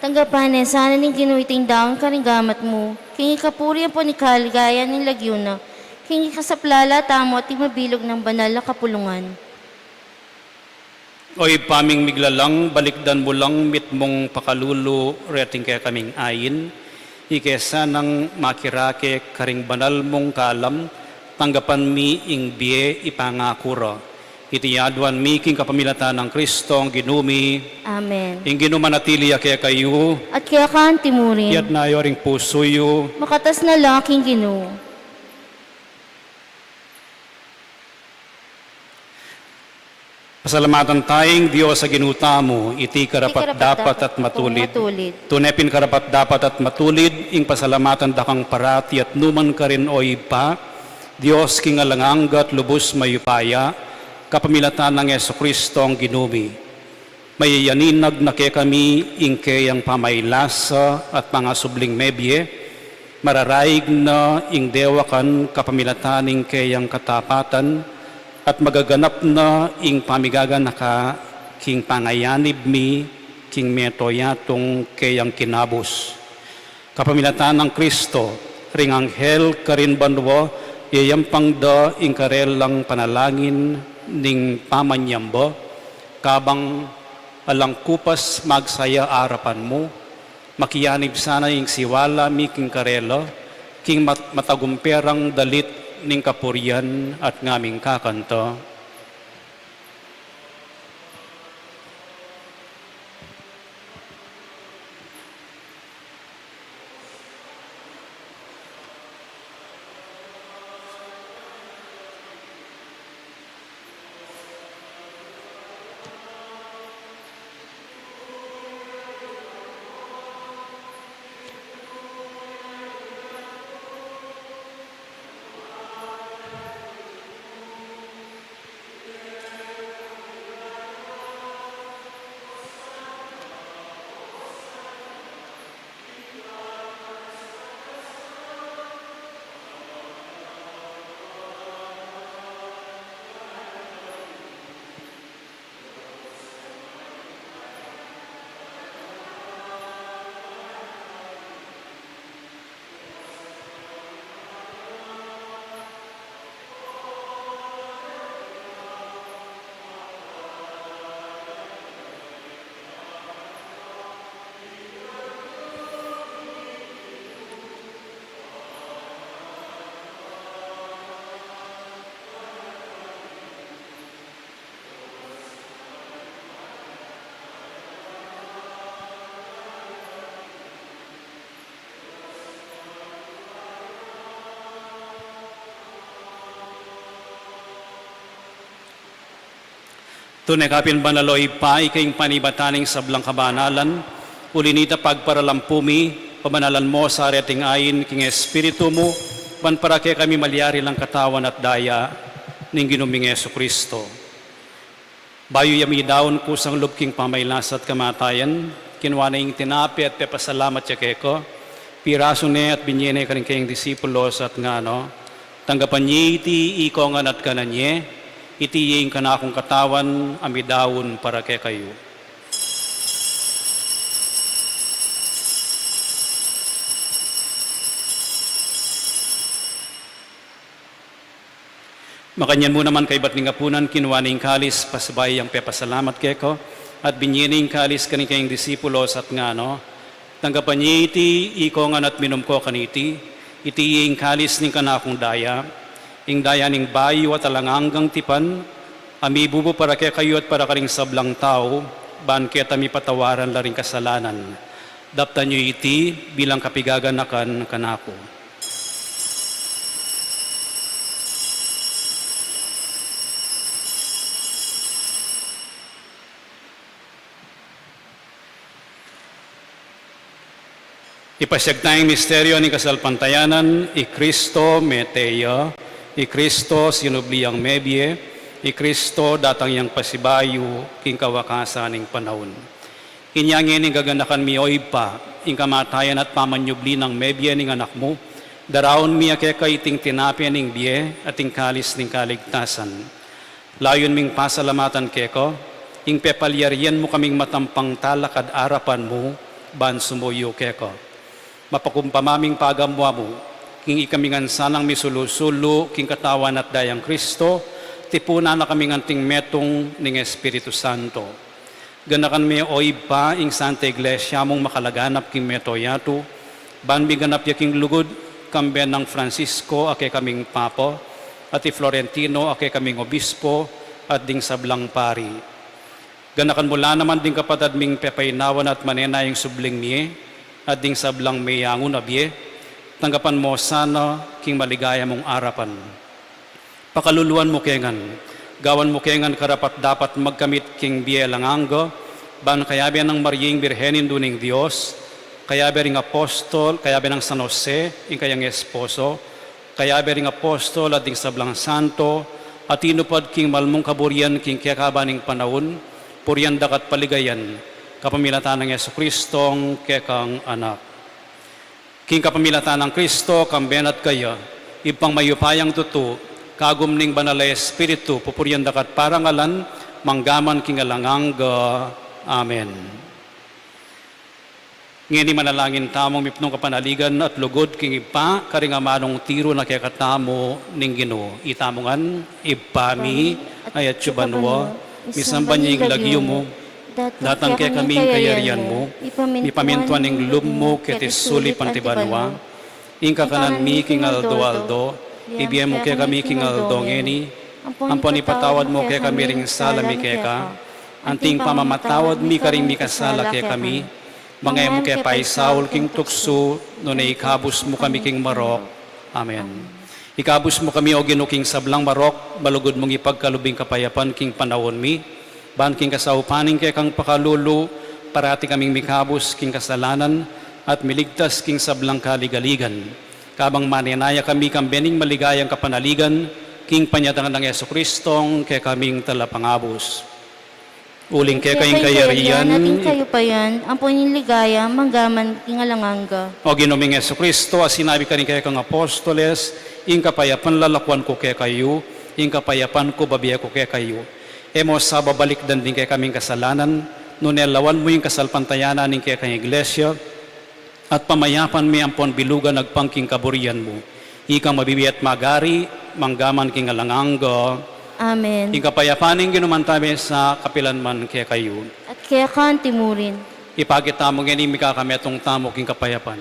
Tanggapan na sana ning Ginu iting daun karing gamat mu, king ikapuri ampon ikaligayan ning lagyu na, king ikasaplala tamu at king mabilug nang banal a kapulungan. O Ibpa ming miglalang, balikdan mu lang mitmung pakalulu reting kekaming ain, ike sanang makirake karing banal mung kalam, tanggapan mi ing bie ipangaku ra. Iti aduan mi king kapamilatan nang Kristong Ginu mi. Amen. Ing Ginu manatili ya kekayu. At keka anti mu rin. Iyatas yu ring pusu yu. Makatas na la king Ginu. Pasalamatan taya ing Dios a Ginu tamu, iti karapat-dapat at matulid. Tune pin karapat-dapat at matulid ing pasalamatan da kang parati at nukarin man, o Ibpa, Dios king alang angga at lubus mayupaya, kapamilatan nang Jesucristo a Ginu mi. Mayayaninag na kekami ing keyang pamaylasa at pangasubling mebie, mararaig na ing dewakan kapamilatan ning keyang katapatan, at magaganap na ing pamigaganaka king pangayanib mi king mabilug a yatung keyang kinabus. Kapamilatan nang Kristo, ring anghel karin banua, yayampang da ing karelang panalangin ning pamanyamba, kabang alang kupas magsaya arapan mu, makianib sana ing siwala mi king karela, king mat-, matagumpe rang dalit ning kapurian at ngaming kakanta. Tune ka pin banal, o Ibpa, ika ing panibatan ning sablang kabanalan, uli na nita pagparalampu mi, pabanalan mo sa reting ain king Espiritu mu, ban para kekami malyari lang katawan at daya ning Ginu ming Jesucristo. Bayu ya midaun kusang lub king pamaylasa at kamatayan, kinua ne ing tinape at pepasalamat ya keka, pirasu ne at binie ne karing keyang disipulos at ngana, tanggapan ye iti ikong ngan at kanan ye, iti ing kanakung katawan a midaun para kekayu. Makanyan mu naman kaybat ning apunan, kinua ne ing kalis, pasibayu yang pepasalamat keka, at binie ne ing kalis karing keyang disipulos at ngana, tanggapan ye iti ikong ngan at minum ko kaniti, iti ing kalis ning kanakung daya, ing daya ning bayu at alang anggang tipan, a mibubu para kekayu at para karing sablang tau, ban keta mipatawaran la ring kasalanan. Daptan yu iti bilang kapigaganakan kanaku. Ipasyag taya ing misteryu ning kasalpantayanan, i Kristo mete ya, i Kristo sinubli yang mebie, i Kristo datang yang pasibayu king kawakasan ning panaun. Inya ngeni gaganakan mi, o Ibpa, ing kamatayan at pamanyubli nang mebie ning Anak mu, daraun mi keka iting tinape ning bie at ing kalis ning kaligtasan. Layun ming pasalamatan keka ing pepalyarian mu kaming matampang talakad arapan mu ban sumuyu keka. Mapakumpama ming pagamuamu king ikami ngan sanang misulu-sulu king Katawan at Dayang Kristo, tipunan na kaming anting metung ning Espiritu Santo. Ganakan me, o Ibpa, ing Santa Iglesia mung makalaganap king mabilug a yatu, ban miganap ya king lugud, kambe nang Francisco a kekaming Papa, at i Florentino a kekaming Obispo, at ding sablang pari. Ganakan mu la naman ding kapatad ming pepainawa na at manenaya king subling mie, at ding sablang meyangu na bie, tanggapan mu sana king maligaya mung arapan. Pakaluluan mu ke ngan, gawan mu ke ngan karapat-dapat magkamit king bie alang angga, ban kayabe nang Mariang Birhen, Indu ning Dios, kayabe ring apostol, kayabe nang San Jose, ing kayang esposo, kayabe ring apostol at ding sablang santo, a tinupad king malmung kaburian king kekaban ning panaun, purian da ka at paligayan, kapamilatan nang Jesucristong kekang Anak. King kapamilatan nang Kristo, kambe na at kaya, Ibpang mayupayang tutu, kagum ning Banal a Espiritu, pupurian da ka at parangalan, manggaman king alang angga. Amen. Ngeni manalangin tamung mipnung kapanaligan at lugud king Ibpa, karing amanung tiru na kekatamu ning Ginu. Itamu ngan, Ibpa mi, a atsu ka banua, misamban ya ing lagyu mu, datang kekami ing kayarian mu, mipamintuan ing lub mu keti sulip anti banua. Ing kakanan mi king aldo-aldo, ibie mu kekami king aldo ngeni, ampon ipatawad mu kekami ring sala mi keka, anti ing pamamatawad mi karing mikasala kekami, manga e mu ke paisaul king tuksu, nune ikabus mu kami king marok. Amen. Ikabus mu kami, O Ginu, king sablang marok, malugud mung ipagkalub ing kapayapan king panaun mi, ban king kasaupan ning kekang pakalulu, parati kaming mikabus king kasalanan, at miligtas king sablang kaligaligan. Kabang manenaya kami kambe ning maligayang kapanaligan, king panyatang nang Jesucristong kekaming Talapangabus. Uling keka ing kayarian, at ing kayupayan, ampon ing ligaya, manggaman king alang angga. O Ginu ming Jesucristo, a sinabi karing kekang apostoles, ing kapayapan lalakuan ku kekayu, ing kapayapan ku babie ku kekayu. E mu sa babalikdan ding kekaming kasalanan, nune lawan mu ing kasalpantayanan ning kekang Iglesia, at pamayapan me ampon bilugan agpang king kaburian mu. Ikang mabibie at magari, manggaman king alang angga. Amen. Ing kapayapan ning Ginu mantabe sa kapilan man kekayu. At keka antimurin. Ipakit tamu ngeni ing mikakametung tamu king kapayapan.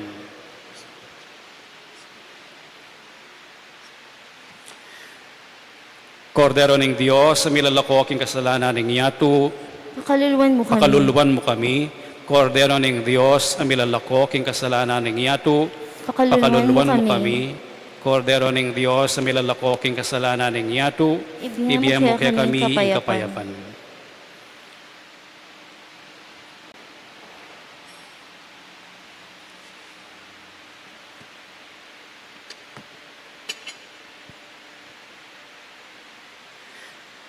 Kordero ning Dios, a milalako king kasalanan ning yatu, pakaluluan mu kami. Pakaluluan mu kami. Kordero ning Dios, a milalako king kasalanan ning yatu, pakaluluan mu kami. Kordero ning Dios, a milalako king kasalanan ning yatu, ibie mu kekami ing kapayapan.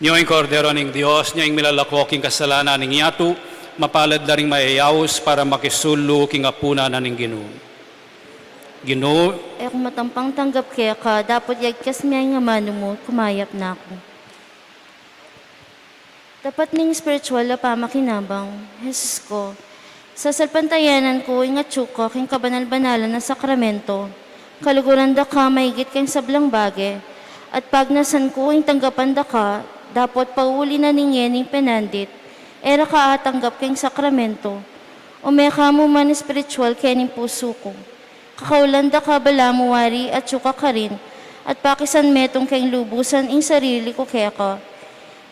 Nyo ing Kordero ning Dios, nyo ing milalako king kasalanan ning yatu, mapalad la ring mayayaus para makisulu king apunan na ning Ginu. Ginu, e ku matampang tanggap keka, dapot yagkas me ing amanu mu, kumayap na ku. Tapat ning espiritual a pamakinabang, Jesus ko, sasalpantayanan ku ing atsu ka king kabanal-banalan a sakramento, kaluguran da ka maigit king sablang bage, at pagnasan ku ing tanggapan da ka, dapot pauli na ning ngening penandit, e ra ka atanggap king sakramento, ume ka mu man espiritual kening pusu ku. Kakaulan da ka balamu wari atsu ka karin, at pakisan metung keng lubusan ing sarili ku keka.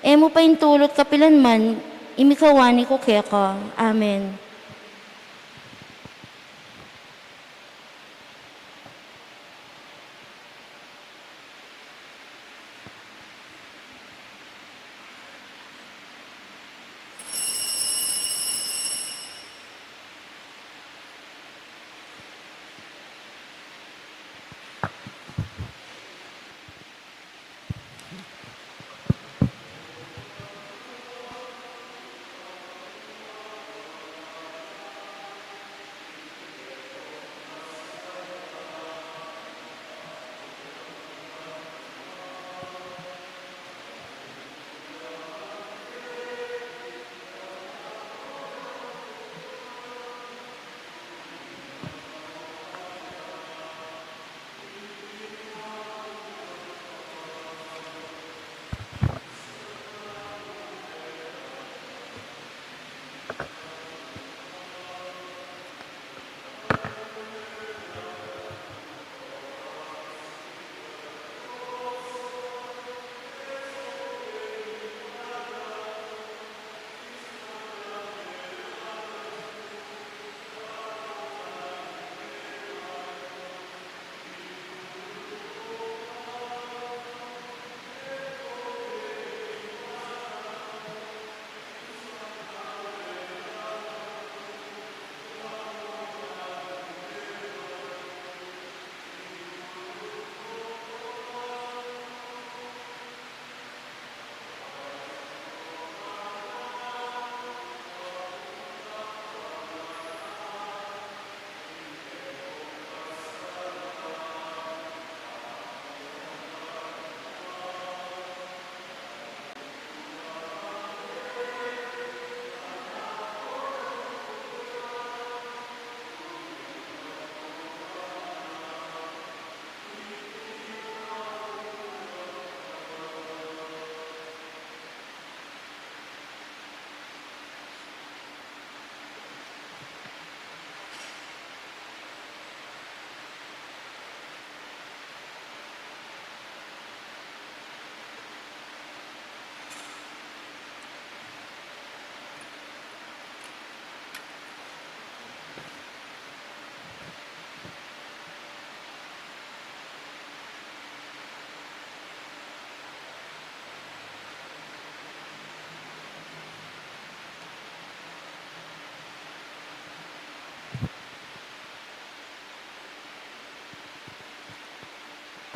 E mu paintulut kapilan man ing mikawani ku keka. Amen.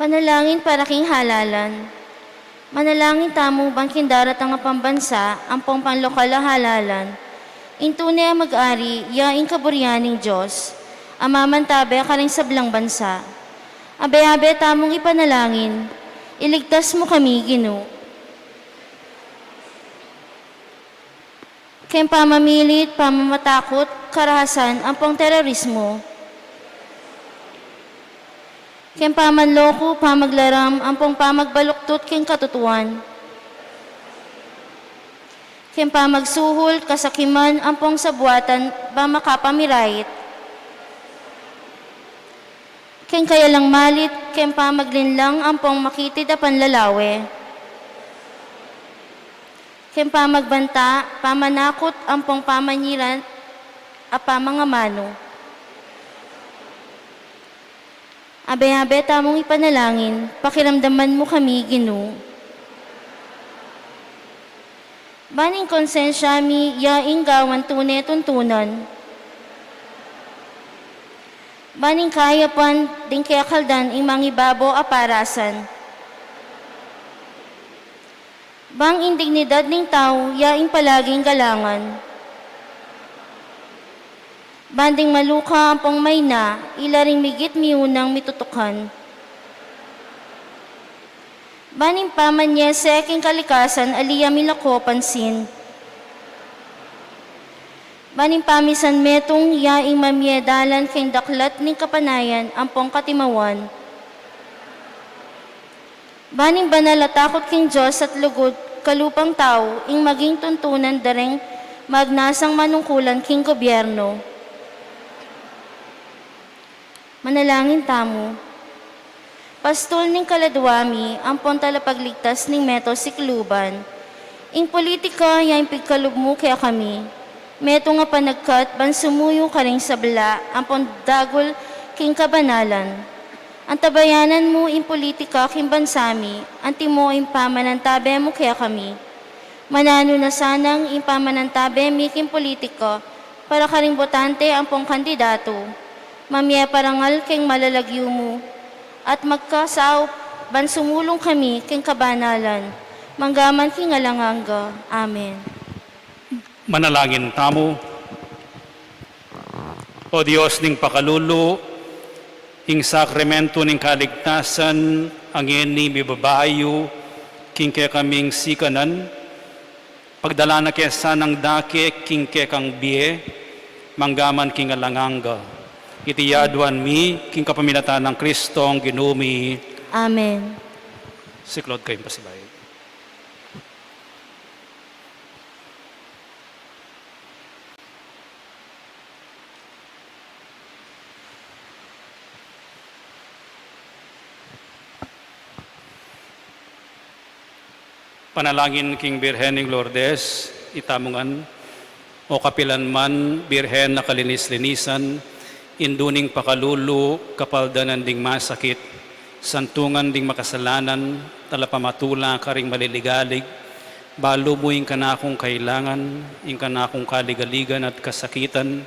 Panalangin para king halalan. Manalangin tamu ban king daratang a pambansa ampong panlokal a halalan, ing tune a mag-ari ya ing kaburian ning Dios a mamantabe karing sablang bansa. Abe-abe tamung ipanalangin, iligtas mu kami, Ginu. Keng pamamilit, pamamatakut, karahasan ampong terorismo. Keng pamanloko, pamaglaram ampong pamagbaluktut keng katutuan. Keng pamagsuhul, kasakiman ampong sabuatan ba makapamirayit. Keng kayalang malit, keng pamaglinlang ampong makitid a panlalawe. Keng pamagbanta, pamanakut ampong pamanyiran a pamangamanu. Abe-abe tamung ipanalangin, pakiramdaman mu kami, Ginu. Ban ing konsensya mi ya ing gawan tune tuntunan. Ban ing kayapan ding kekaldan ing mangibabo a parasan. Ban ing dignidad ning tau ya ing palaging galangan. Ban ding maluka ampong maina, ila ring migit miunang mitutukan. Ban ing pamanyese king kalikasan ali ya milako pansin. Ban ing pamisan metung ya ing mamie dalan king daklat ning kapanayan ampong katimawan. Ban ing banal a takut king Dios at lugud kalupang tau ing maging tuntunan da ring magnasang manungkulan king gobyerno. Manalangin tamu. Pastul ning kaladua mi ampon talapagligtas ning meto sikluban. Ing politika ya ing pigkalub mu kekami, metung a panagkat ban sumuyu karing sabla ampon dagul king kabanalan. Antabayanan mu ing politika king bansa mi, antimo ing pamanantabe mu kekami. Mananu na sanang ing pamanantabe mi king politika para karing botante ampong kandidato, mamie parangal king malalagyu mu, at magkasaup ban sumulung kami king kabanalan, manggaman king alang angga. Amen. Manalangin tamu. O Dios ning pakalulu, ing sakramento ning kaligtasan a ngeni mibabayu king kekaming sikanan, pagdalan na ke sanang dake king kekang bie, manggaman king alang angga. Iti aduan mi king kapamilatan nang Kristong Ginu mi. Amen. Siklaud kayung pasibayu. Panalangin king Birhen ning Lourdes, itamu ngan. O kapilan man, Birhen a kalinis-linisan, Indu ning pakalulu, kapaldanan ding masakit, santungan ding makasalanan, talapamatula karing maliligalig, balu mu ing kanakung kailangan, ing kanakung kaligaligan at kasakitan,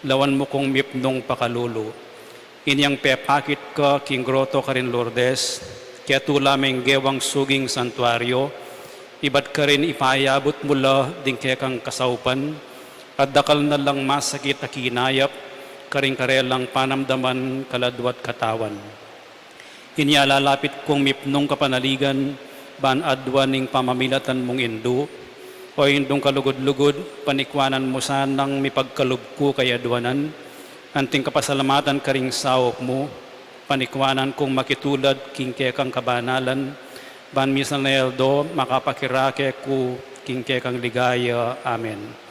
lawan mu kung mipnung pakalulu. Inyang pepakit ka king groto karin Lourdes, ketula meng gewang suging santuario, ibat karin ipayabut mu la ding kekang kasaupan, at dakal na lang masakit a kinayap karing karelang panamdaman, kaladua at katawan. Inya lalapit kung mipnung kapanaligan, ban aduan ing pamamilatan mung Indu. O Indung kalugud-lugud, panikwanan mu sanang mipagkalub ku kay aduanan, anting kapasalamatan karing saup mu, panikwanan kung makitulad king kekang kabanalan, ban misan a aldo makapakirake ku king kekang ligaya. Amen.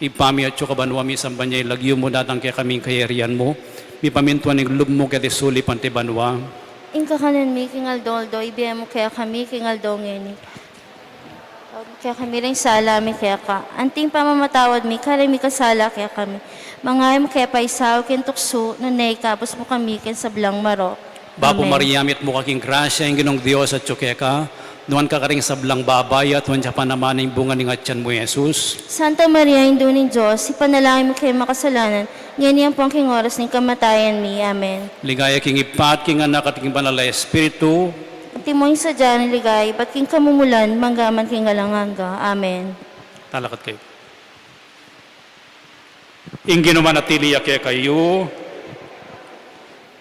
Ibpa mi atsu ka banua, misamban ya ing lagyu mu, datang kekami ing kayarian mu, mipamintuan ing lub mu keti sulip anti banua. Ing kakanan mi king aldo-aldo ibie mu kekami king aldo ngeni. Kekami ring sala mi keka, anting pamamatawad mi karing mikasala kekami. Manga e mu ke paisaul king tuksu, nune ikabus mu kami king sablang marok. Bapu Maria, mitmu ka king grasya, ing Ginung Dios atsu keka, Nuan ka karing sablang babai, at nuan ya pa naman ing bunga ning atian mu, Jesus. Santa Maria, Indu ning Dios, ipanalangin mu kaming makasalanan, ngeni ampo king oras ning kamatayan mi. Amen. Ligaya king Ibpa, at king Anak, at king Banal a Espiritu. Antimo ing sadya ning ligaya, ibat king kamumulan, mangga man king alang angga. Amen. Talakad kayu. Ing Ginu manatili ya kekayu.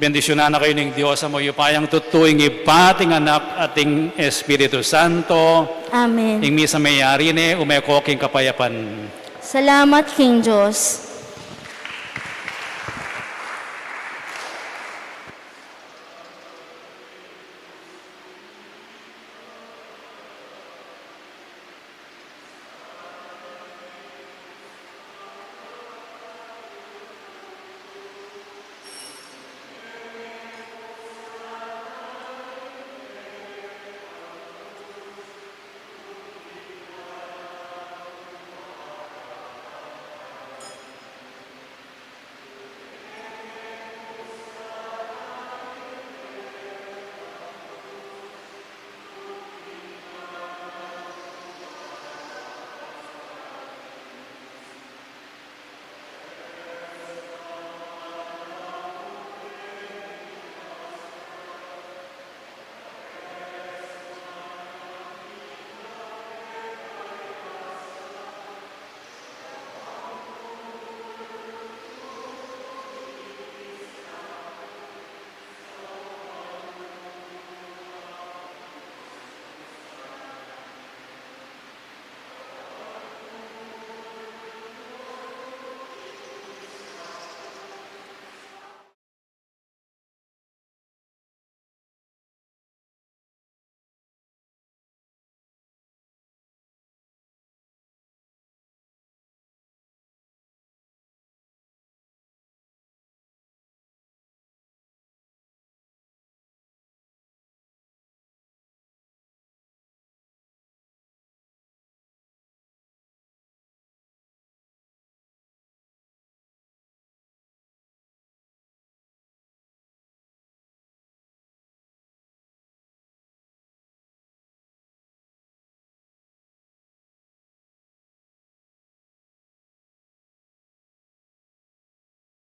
Bendisyunan na kayu ning Dios a mayupayang tutu, ing Ibpa, at ing Anak, at ing Espiritu Santo. Amen. Ing misa meyari ne, ume ko king kapayapan. Salamat king Dios.